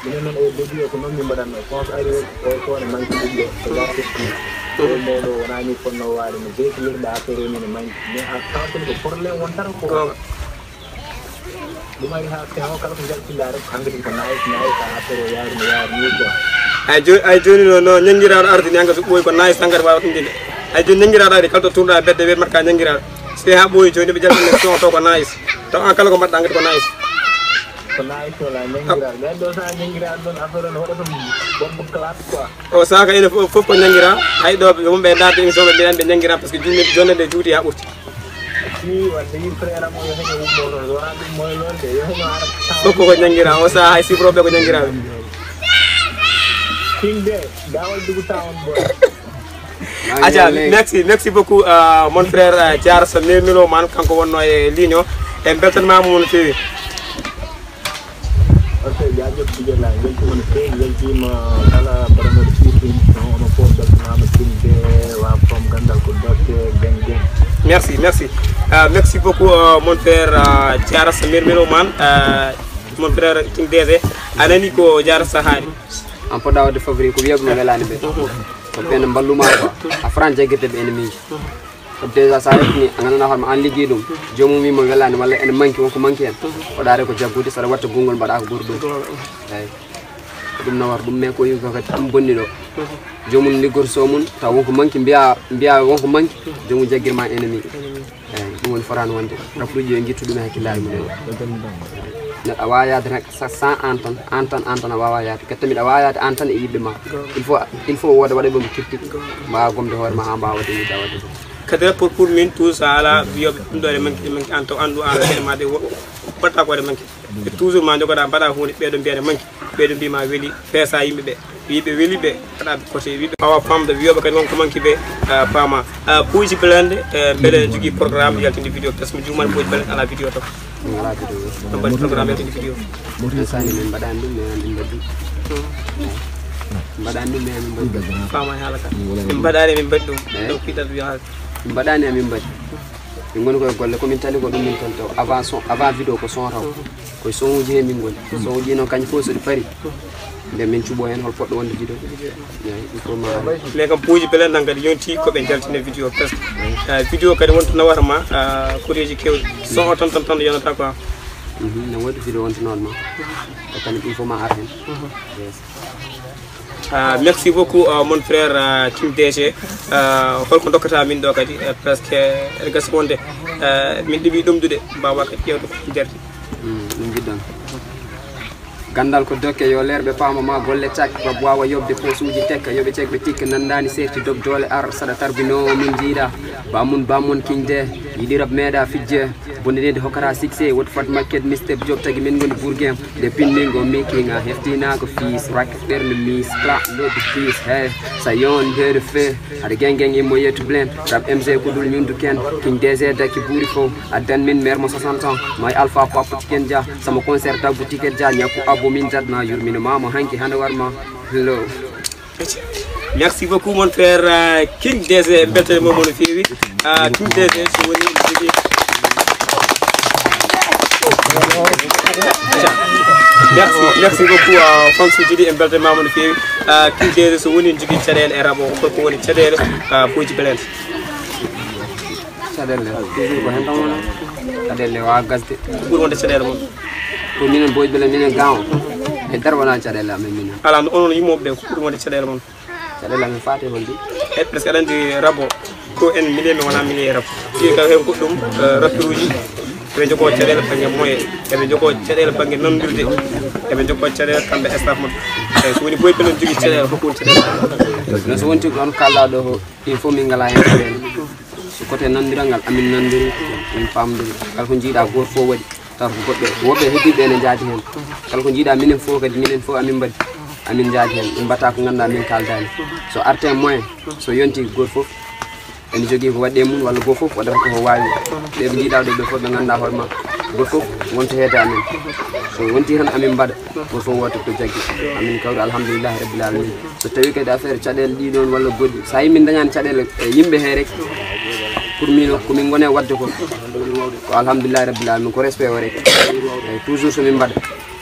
Minen noon o début o ko noon min mbaɗatno, so on ari o, o ne manque ɗum ɗo, ko garde ɗum. Ɗo nde ɗo wonaa ni fonnoo waade no jeetilirɗa affaire o ni no manki. Mais a tawata ko problème wontata ko. Goonga. Ɗum ari haa feewa kala ko njaltinɗaa rek, hankadi ko nice, nice, a affaire o yaari no yaari ni quoi. Ay jooni, ay jooni no, no ñanngiraaɗo ardini hankadi so ɓooyi ko nice hankadi waawa ɗum dinde. Ay jooni ñanngiraaɗo ari kala to tourɗa bedde wiyat mbaɗ ka ñanngiraaɗo. So yahi haa ɓooyi jooni ɓe jaltina son to ko nice. Taw an kala ko mbaɗɗa hankadi ko nice. Ko nice wala ñanngiraaɗo. Mais ɗo so a ñanngiraaɗo ɗon affaire o no waɗa ɗum bombe clap quoi. O saaka ene fof, fof ko ñanngiraa. Hay ɗo ɓe wonɓe e ndaarde émission ɓe mbiyan ɓe ñanngiraa parce que juulde, jonde nde juuti haa ɓurti. Fii wadde yi frère am o yo heño wummo toon, so wonaa ɗum moy lool de, yo heño ara. Fof ko ko ñanngiraa. O sahaa hay sifrooɓe ko ñanngiraa ɓe. King de, dawal dugu town boy. Aja, merci, merci beaucoup, euh, mon frère, euh, Diar sa Milo man, kanko wonno e ligne o. En beltanima mo no feewi. Ok, jaajëf, Dijel Laay. Weltiima no feewi, weltiima kala mbaɗanooɗo suivi émission o, onon fof mbeltanaama, King D, wa from Ganndal ko Dokke, Geng Geng. Merci, merci. Euh, merci beaucoup, euh, mon frère, euh, Diarra Samir Miroman, euh, mon frère King D J. A nani ko Diarra sa haali? An poɗɗa waɗde favori ko wiyooɓe mo welaani ɓe. Ko ɓeen mballuma quoi. A faran jaggirde ɓe ennemiji. Déjà, so a heɓii, a nganndanaa hoore ma, an liggii ɗum. Joomum wii mo welaani, walla ene manki, won ko manki en. Waɗaare ko jaggude, so aɗa watta gonngol, mbaɗaa ko ɓuri ɗum. Eey. Ko ɗum nawata ɗum, mais ko yimɓe kadi ɗum bonni ɗo. Joomum liggorto so mum, taw won ko manki, mbiya, mbiya won ko manki, joomum jaggir ma ennemi. Eey, ɗum woni fotaani wonde. Rafruuji yo ngittu ɗum e hakkillaaji mum en. Neɗɗo a waawaa yahde tan, sa-, sans an tan, an tan, an tan a waawaa yahde. Kadi tamit a waawaa yahde an tan e yiɓɓe ma. Il faut, il faut wooda waɗa ɓe mo kirkiti. Mbaawa gomde hoore ma haa mbaawa waɗde yiɗɗa waɗde ɗum. Kadi pour, pour min, toujours, so a alaa wiyooɓe ɗum ɗo ene manki, ene manki, an taw anndu an hoore ma de wo-, waɗata ko ene manki. E toujours ma jogoɗaa, mbaɗa huunde, ɓeeɗo mbiya ene manki, ɓeeɗo mbiya ma weli, feesa yimɓe ɓe. Wii ɓe weli ɓe, waɗa ɓe kote, wii ɓe waawa famde, wiyooɓe kadi won ko manki ɓe, ah, paama. Ah, Bougie Blend, eh, mbele ene jogii programme yaltinde vidéo, parce que mi juumaani Bougie Blend alaa vidéo to. Ɗum alaa vidéo. Ɗum mbaɗi programme yaltinde vidéo. Insani min mbaɗaani ɗum, mais min mbaɗi. Mbaɗaani ɗum, mais min mbaɗi. Faama e haala ka. Min mbaɗaani, min mbaɗi ɗum. Eh? Donc, ɗiɗaɓ yo haala. Min mbaɗaani, min mbaɗi. Min ngoni koye golle, ko min tali ko ɗum min tali taw. Avant son, avant vidéo ko son taw. Koye son uji he min ngoni. Son uji noon kañum fof so ɗi pari. Nde min cuɓo heen hol poɗɗo wonde vidéo. Eey, il faut ma. Mais kam Bougie Blend nan kadi yonti ko ɓe jaltina vidéo parce que, eh, vidéo kadi wonta nawata ma, ah, koreeji kewɗi. Son o tan, tan, tan yonata quoi. Mhm, no woodi vidéo wonta nawata ma. Ko kañum il faut ma ar heen. Yes. Ah, merci beaucoup, ah, mon frère, ah, King D J. Ah, holko dokkata min ɗo kadi? Eh, parce que ene gasa wonde, eh, min ɗiɓi ɗomɗude, mbaawa kadi ƴeewde ko nder. Mm, ɗum njiɗɗon. Ganndal ko dokke, yo leer ɓe paama ma golle cak, rab waawa yoɓde posuuji tekka, yo ɓe cek ɓe tikka, nanndaani seerti dob doole ar, saɗa tarbinoowo min njiiɗa, ba mun, ba mun King D, yiɗi rab meeɗa fijje, bonde nde hokkata succès, wot fat market, Mister Job tagi min ngoni bourguin, nde pinningo making a heftina ko fiis, rak ɓernde miis, kla, lodi fiis, he, sa yon, nde de fe, aɗa geng geng immo yettu blen, rab M G ko dul ñundu ken, King D J daki buuri fof, addan min mer mo soixante ans, may alpha papa tiken dia, sama concert tabbu ticket dia, ñakku abbo min jadna, yurmino mama hanki hande war ma, hello. Merci beaucoup, mon frère, euh, King D J, en beltanima mo no feewi. Ah, King D J, so woni jogii. Merci, merci beaucoup, euh, fans uji ɗi, en beltanima mo no feewi. Ah, King D J, so woni jogii caɗeele e rabo, holko woni caɗeele, ah, Bougie Blend? Caɗeele, toujours ko hen tan wona. Caɗeele waawa gasde. Ko ɓuri wonde caɗeele mon? Ko minen Bougie Blend, minen gawo. E dara wona caɗeele amen minen. Alaa, no onon yimooɓe ɓe, ko ɓuri wonde caɗeele mon? Caɗeele amen faate hol ɗi? E, parce que aɗa anndi rabo, ko en milieu, mi wona milieu rabo. Fii ka hen goɗɗum, eh, rapperuuji, eɓe njogoo caɗeele bannge moyen, eɓe njogoo caɗeele bannge nanndirde, eɓe njogoo caɗeele kamɓe e staff maɓɓe. Eyi, so woni Bougie Blend jogii caɗeele, ko ɗum caɗeele. No so wonti ko on kaalɗaa ɗo ko, il faut min ngalaa heen caɗeele. So côté nanndiral ngal, amin nanndiri, min paamdiri. Kala ko njiiɗaa gooto fof waɗi. Tawa ko goɗɗo, woɓɓe heddiiɓe ene njaadi heen. Kala ko njiiɗaa minen fof kadi, minen fof amin mbaɗi. Amin njaadi heen. Min mbaɗta ko ngannduɗaa min kaaldaani. So artii e moyen, so yontii gooto fof ene jogii ko waɗi e mum, walla gooto fof waɗata ko o waawi. Ɓe ɓe njiiɗaa ɗo ɓe fof ɓe ngannduɗaa hoore ma. Gooto fof wonta heede amen. So wontii tan amin mbaɗa, gooto fof waɗta ko jaggi. Amin kawri alhamdulillahi rabbil alamin. So tawii kadi affaire caɗeele ɗii ɗoon walla goɗɗi, so a yii min ndañaani caɗeele e yimɓe hee rek, pour min o, ko min ngoni e waɗde ko, ko alhamdulillahi rabbil alamin, ko respect o rek. Eyi, toujours so min mbaɗa,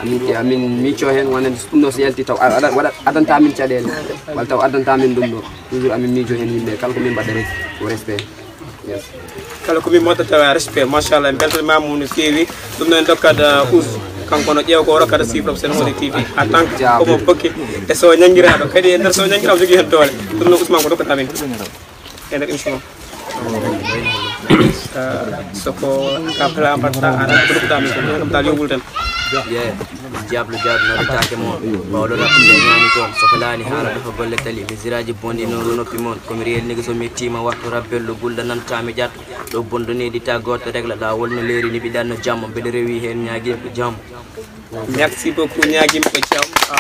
Min ke, amin miijo heen, wonande so ɗum ɗoo so yalti taw a-, aɗa-, waɗa-, addanta min caɗeele, walla taw addanta min ɗum ɗoo. Toujours amin miijo heen yimɓe, kala ko min mbaɗa rek ko respect. Yes. Kala ko min mbaɗata tawa respect, machallah, en mbeltaniima mo no feewi. Ɗum noon en ndokkat, uh, Us, kanko no ƴeewa ko o rokkata chiffre Sen Hoode T V en tant que Jaabir. Ko mo bokki e so ñanngiraaɗo. Kadi e nder so ñanngiraaɗo jogii heen doole. Ɗum noon Usman ko rokkata min e nder émission. Uh, so ko ka pla mbaɗta, aɗa ko rokkata min ko ɗum dal yowul tan. Yeah. Diablo jaadu no retaake mo. Ɓawɗo rappude ñaami toon. So felaani haala ɗo ko golle tali. Misiraaji bonɗi noon noppi mon. Ko mi reeli nigi so mettiima wattu rabbello gulda nanta mi ƴatto. Ɗo bonɗo needi ta gooto regla laawol no leeri ni ɓiɗan no jammo. Mbeɗa rewi heen ñaagimi ko jammo. Merci beaucoup, ñaagimi ko jam. Ah.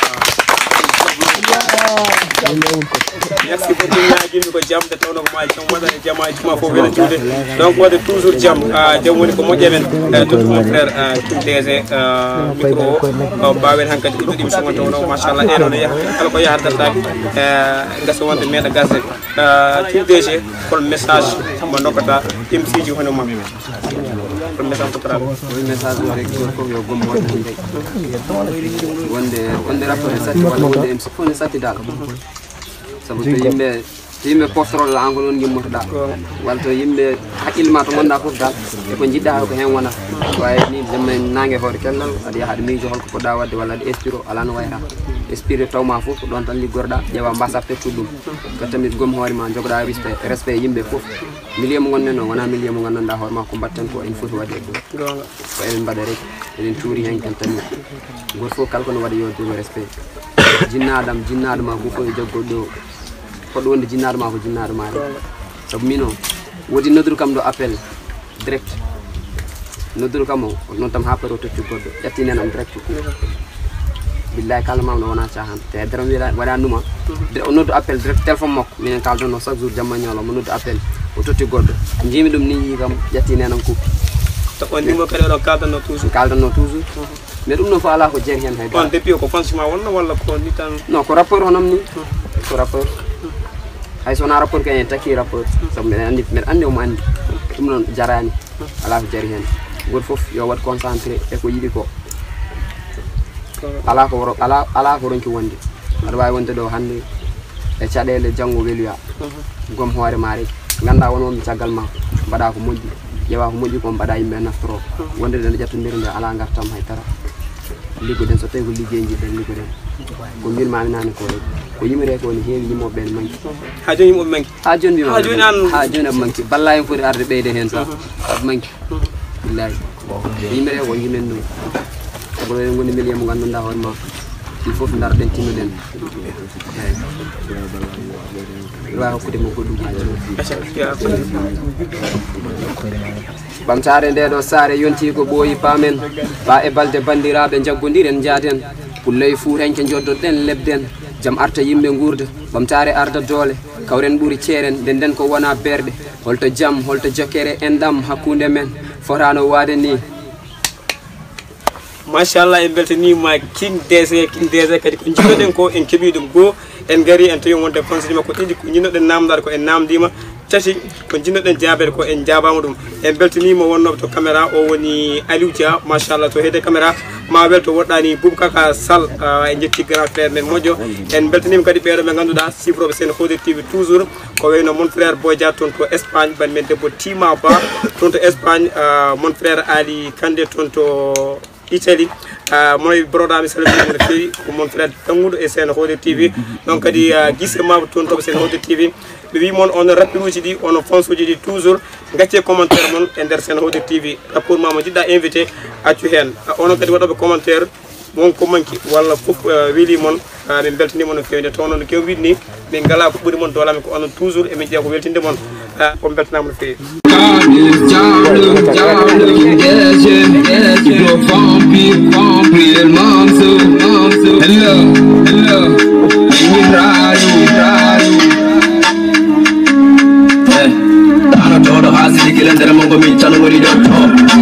Merci beaucoup, ñaagimi ko jam. Nde tawnoo ko maa jam waɗa e jama e juma fof wela juuɗe. Donc waɗa toujours jam. Ah, jam woni ko moƴƴa men. Eh, noddu mon frère, ah, King D G, ah, micro o. Oh, mbaawen hankadi uddude émission on tawnoo, machallah, eno no yaha. Kala ko yaha dartaaki. Eh, ngasa wonde meeɗa gasde. Ah, King D G, hol message mo ndokkata M C ji hono maa? Hol message ndokkata? Hol message o rek, gooto fof yo gommo waɗa hannde. Wonde, wonde rappeur ne satti, walla wonde M C fof ne satti dal. Sabu to yimɓe, to yimɓe poftoroɗo an ko ɗon ngimmotoɗaa. Walla to yimɓe haqqille ma to ngonɗaa fof dal. E ko njiɗɗaa ko heen wona. Waawi ni jamma naange hoore kellal, aɗa yaha aɗa miijo hol ko poɗɗaa waɗde walla aɗa espiro, alaa no wayra. Espiro taw ma fof ko ɗon tan liggorɗaa, ƴeewa mbasa pettude ɗum. Ko tamit gom hoore ma, jogoɗaa respect, respect yimɓe fof. Milieu mo ngonɗen o, wonaa milieu mo nganndanɗaa hoore ma ko mbaɗten ko en foti waɗde e ɗum. Goonga. Ko eɗen mbaɗa rek, eɗen cuuri heen kan tan. Gooto fof kala ko no waɗa yo jogo respect. Jinnaaɗo am, jinnaaɗo ma, gooto fof yo jaggo ɗo. Hoɗo wonde jinnaaɗo ma ko jinnaaɗo ma rek. Goonga. Sabu min o, woodi nodduɗo kam ɗo appel direct. Nodduɗo kam o, o noon tan haa pari o totti goɗɗo. Ƴatti nen am direct. Billahi kala mam no wona caahan. Te dara mi waɗa, waɗa numa. Dire-, o noddu appel direct téléphone makko. Minen kaaldanno chaque jour jamma ñalawma, noddu appel. O totti goɗɗo. Njiimi ɗum ni, yii kam, ƴatti nenam kuppi. To on numéro kadi oɗon kaaldanno toujours? Kaaldanno toujours. Mhm. Mais ɗum ɗon fof alaa ko jari heen hay dara. On depuis ko fans ma wonno walla ko ni tan? Non, ko rappeur hono am ni. Mhm. Ko rappeur. Hay so wonaa rappeur kay en taki rappeur. Mhm. Sabu mbeɗa anndi, mbeɗa anndi omo anndi. Ɗum ɗon jaraani. Mhm. Alaa ko jari heen. Gooto fof yo waɗ concentré e ko yiɗi ko. Ko alaa ko woro-, alaa, alaa ko ronki wonde. Aɗa waawi wonde ɗo hannde e caɗeele, janngo weluya. Mhm. Gom hoore ma rek. Nganndaa won wonɓe caggal ma, mbaɗa ko moƴƴi. Ƴeewa ko moƴƴi kon, mbaɗa yimɓe naftoro. Mhm. Wonde ɗen ƴettondir nde alaa ngartam hay dara. Liggoɗen, so tawi ko liggey njiɗɗen liggoɗen. Ko mbirmaami naane ko rek. Ko yimre ko ne heewi, yimooɓe ɓen manki. Mhm. Haa jooni yimooɓe manki? Haa jooni mi manki. Haa jooni an? Haa jooni aɓe manki. Balla en foti arde ɓeyde heen tan. Mhm. Aɓe manki. Billahi. Yimɓe ɓe ko yimen ɗum. Sabu eɗen ngoni milieu mo ngannduɗaa hoore ma. Ɗum fof ndaroɗen, tinnoɗen. Eyi. Waawa hokkude mo goɗɗum. Ɓamtaare nde ɗo saare yontii ko ɓooyi paamen. Ɓa e balde banndiraaɓe njaggondiren njaaden. Pullo e fuuranke njoddoɗen lebden. Jam arta yimɓe nguurda. Ɓamtaare arda doole. Kawren ɓuri ceeren. Ndenden ko wona berɗe. Holto jam, holto jokkere enɗam hakkunde men fotaano waade ni? Machallah, en mbeltaniima King D J, King D J kadi ko njiɗnoɗen ko en keɓii ɗum. Goo, en ngarii en tawi wonde conseil makko ɗiɗi, ko njiɗnoɗen naamndaade ko en naamndiima. Tati, ko njiɗnoɗen jaabeede ko en jaabaama ɗum. En mbeltaniima wonnooɓe to caméra, o woni Aliou Dia, machallah, to heede caméra, ma welto woɗɗaani Boubacar Sall, ah, en njetti grand frère men moƴƴo. En mbeltaniima kadi ɓeeɗo ɓe ngannduɗaa, sifrooɓe Sen Hoode T V toujours. Ko wayno mon frère Boy Dia toon to Espagne, banndi men debbo Tima Ba toon to Espagne, ah, mon frère Ali Kande toon to Italie, ah, moy broda mi salmini mo no feewi, ko mon frère Dangudo e Sen Hoode T V. Ɗon kadi, ah, Gise Maba toon to Sen Hoode T V. Mi wi mon on rapperuuji ɗi, on fansuuji ɗi toujours, gaccee commentaire mon e nder Sen Hoode T V. Rappeur ma mo jiɗɗa invité, accu heen. Ah, onon kadi waɗooɓe commentaire, won ko manki walla fof, eh, weli mon, ah, min mbeltaniima no feewi. Nde tawnoo no kew wiɗni, min ngalaa ko ɓuri mon doole amen, ko onon toujours emin ƴeewa ko weltinde mon. Ah, on mbeltanaama no feewi. Hello, hello. Eh, tanotooɗo haa sidi gila nder mongo min tan woni ɗo to.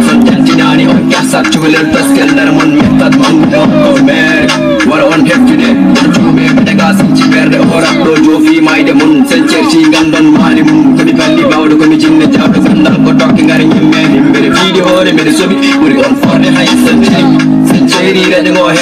Son jaltinaani on ƴahsat cukalel peskel nder mon mettat mangu ɗo ko mere. Wara on heftude, on cuume ɓe daga sinci ɓerde o rap ɗo joofi mayde mon. Sen certi ngandon maali mum, ko mi balli bawɗo ko mi jinne jawɗo gandal ko tokki ngari nyimme. Min mbeɗe fiidi hoore mbeɗe soɓi, ɓuri on forde hay sen ceri. Sen ceri reɗe ngo he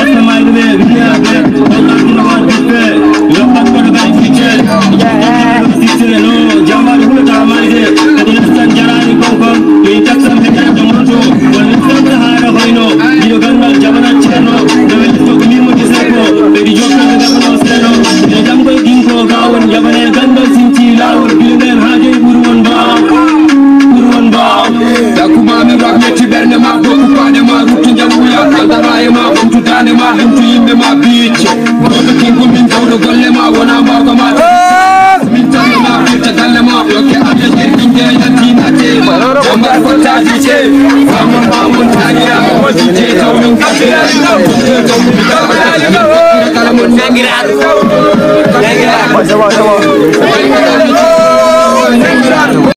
Asamaayɓe ɓe, winnaaɓe ɓe, on artino waɗde ɓe, yo ɓattoɗo ɓe ficce, sittire no, jamaaɗo hulata maayde, kadi lestan jaraani kon kon, min taksam heƴata monto, won lestan sahaara hoyno, jiɗo gandal jabana ceerno, nawe lesto ko min mo gisee ko, ɓeydi jokkande gabano seeno, ɓe jam koye ginko, gawon jabane gandal sinti laawol, bile nden haa joyi ɓuri won mbaaw, ɓuri won mbaaw. Dakuma mi rap yetti ɓernde ma, dokku paɗe ma, ruttu njanguya, andara e ma, ɓamtu dande ma, ɓamtu yimɓe ma, biicce. Doodo kingu min dawɗo golle ma, wona mbaawka ma. Min tanno ma, firta galle ma, yokke Allah jirgin je yaltinate. Jambar ko taji ce, famon famon tagira, ko je taw min kabira. Kala mon nangira. C'est bon, c'est bon.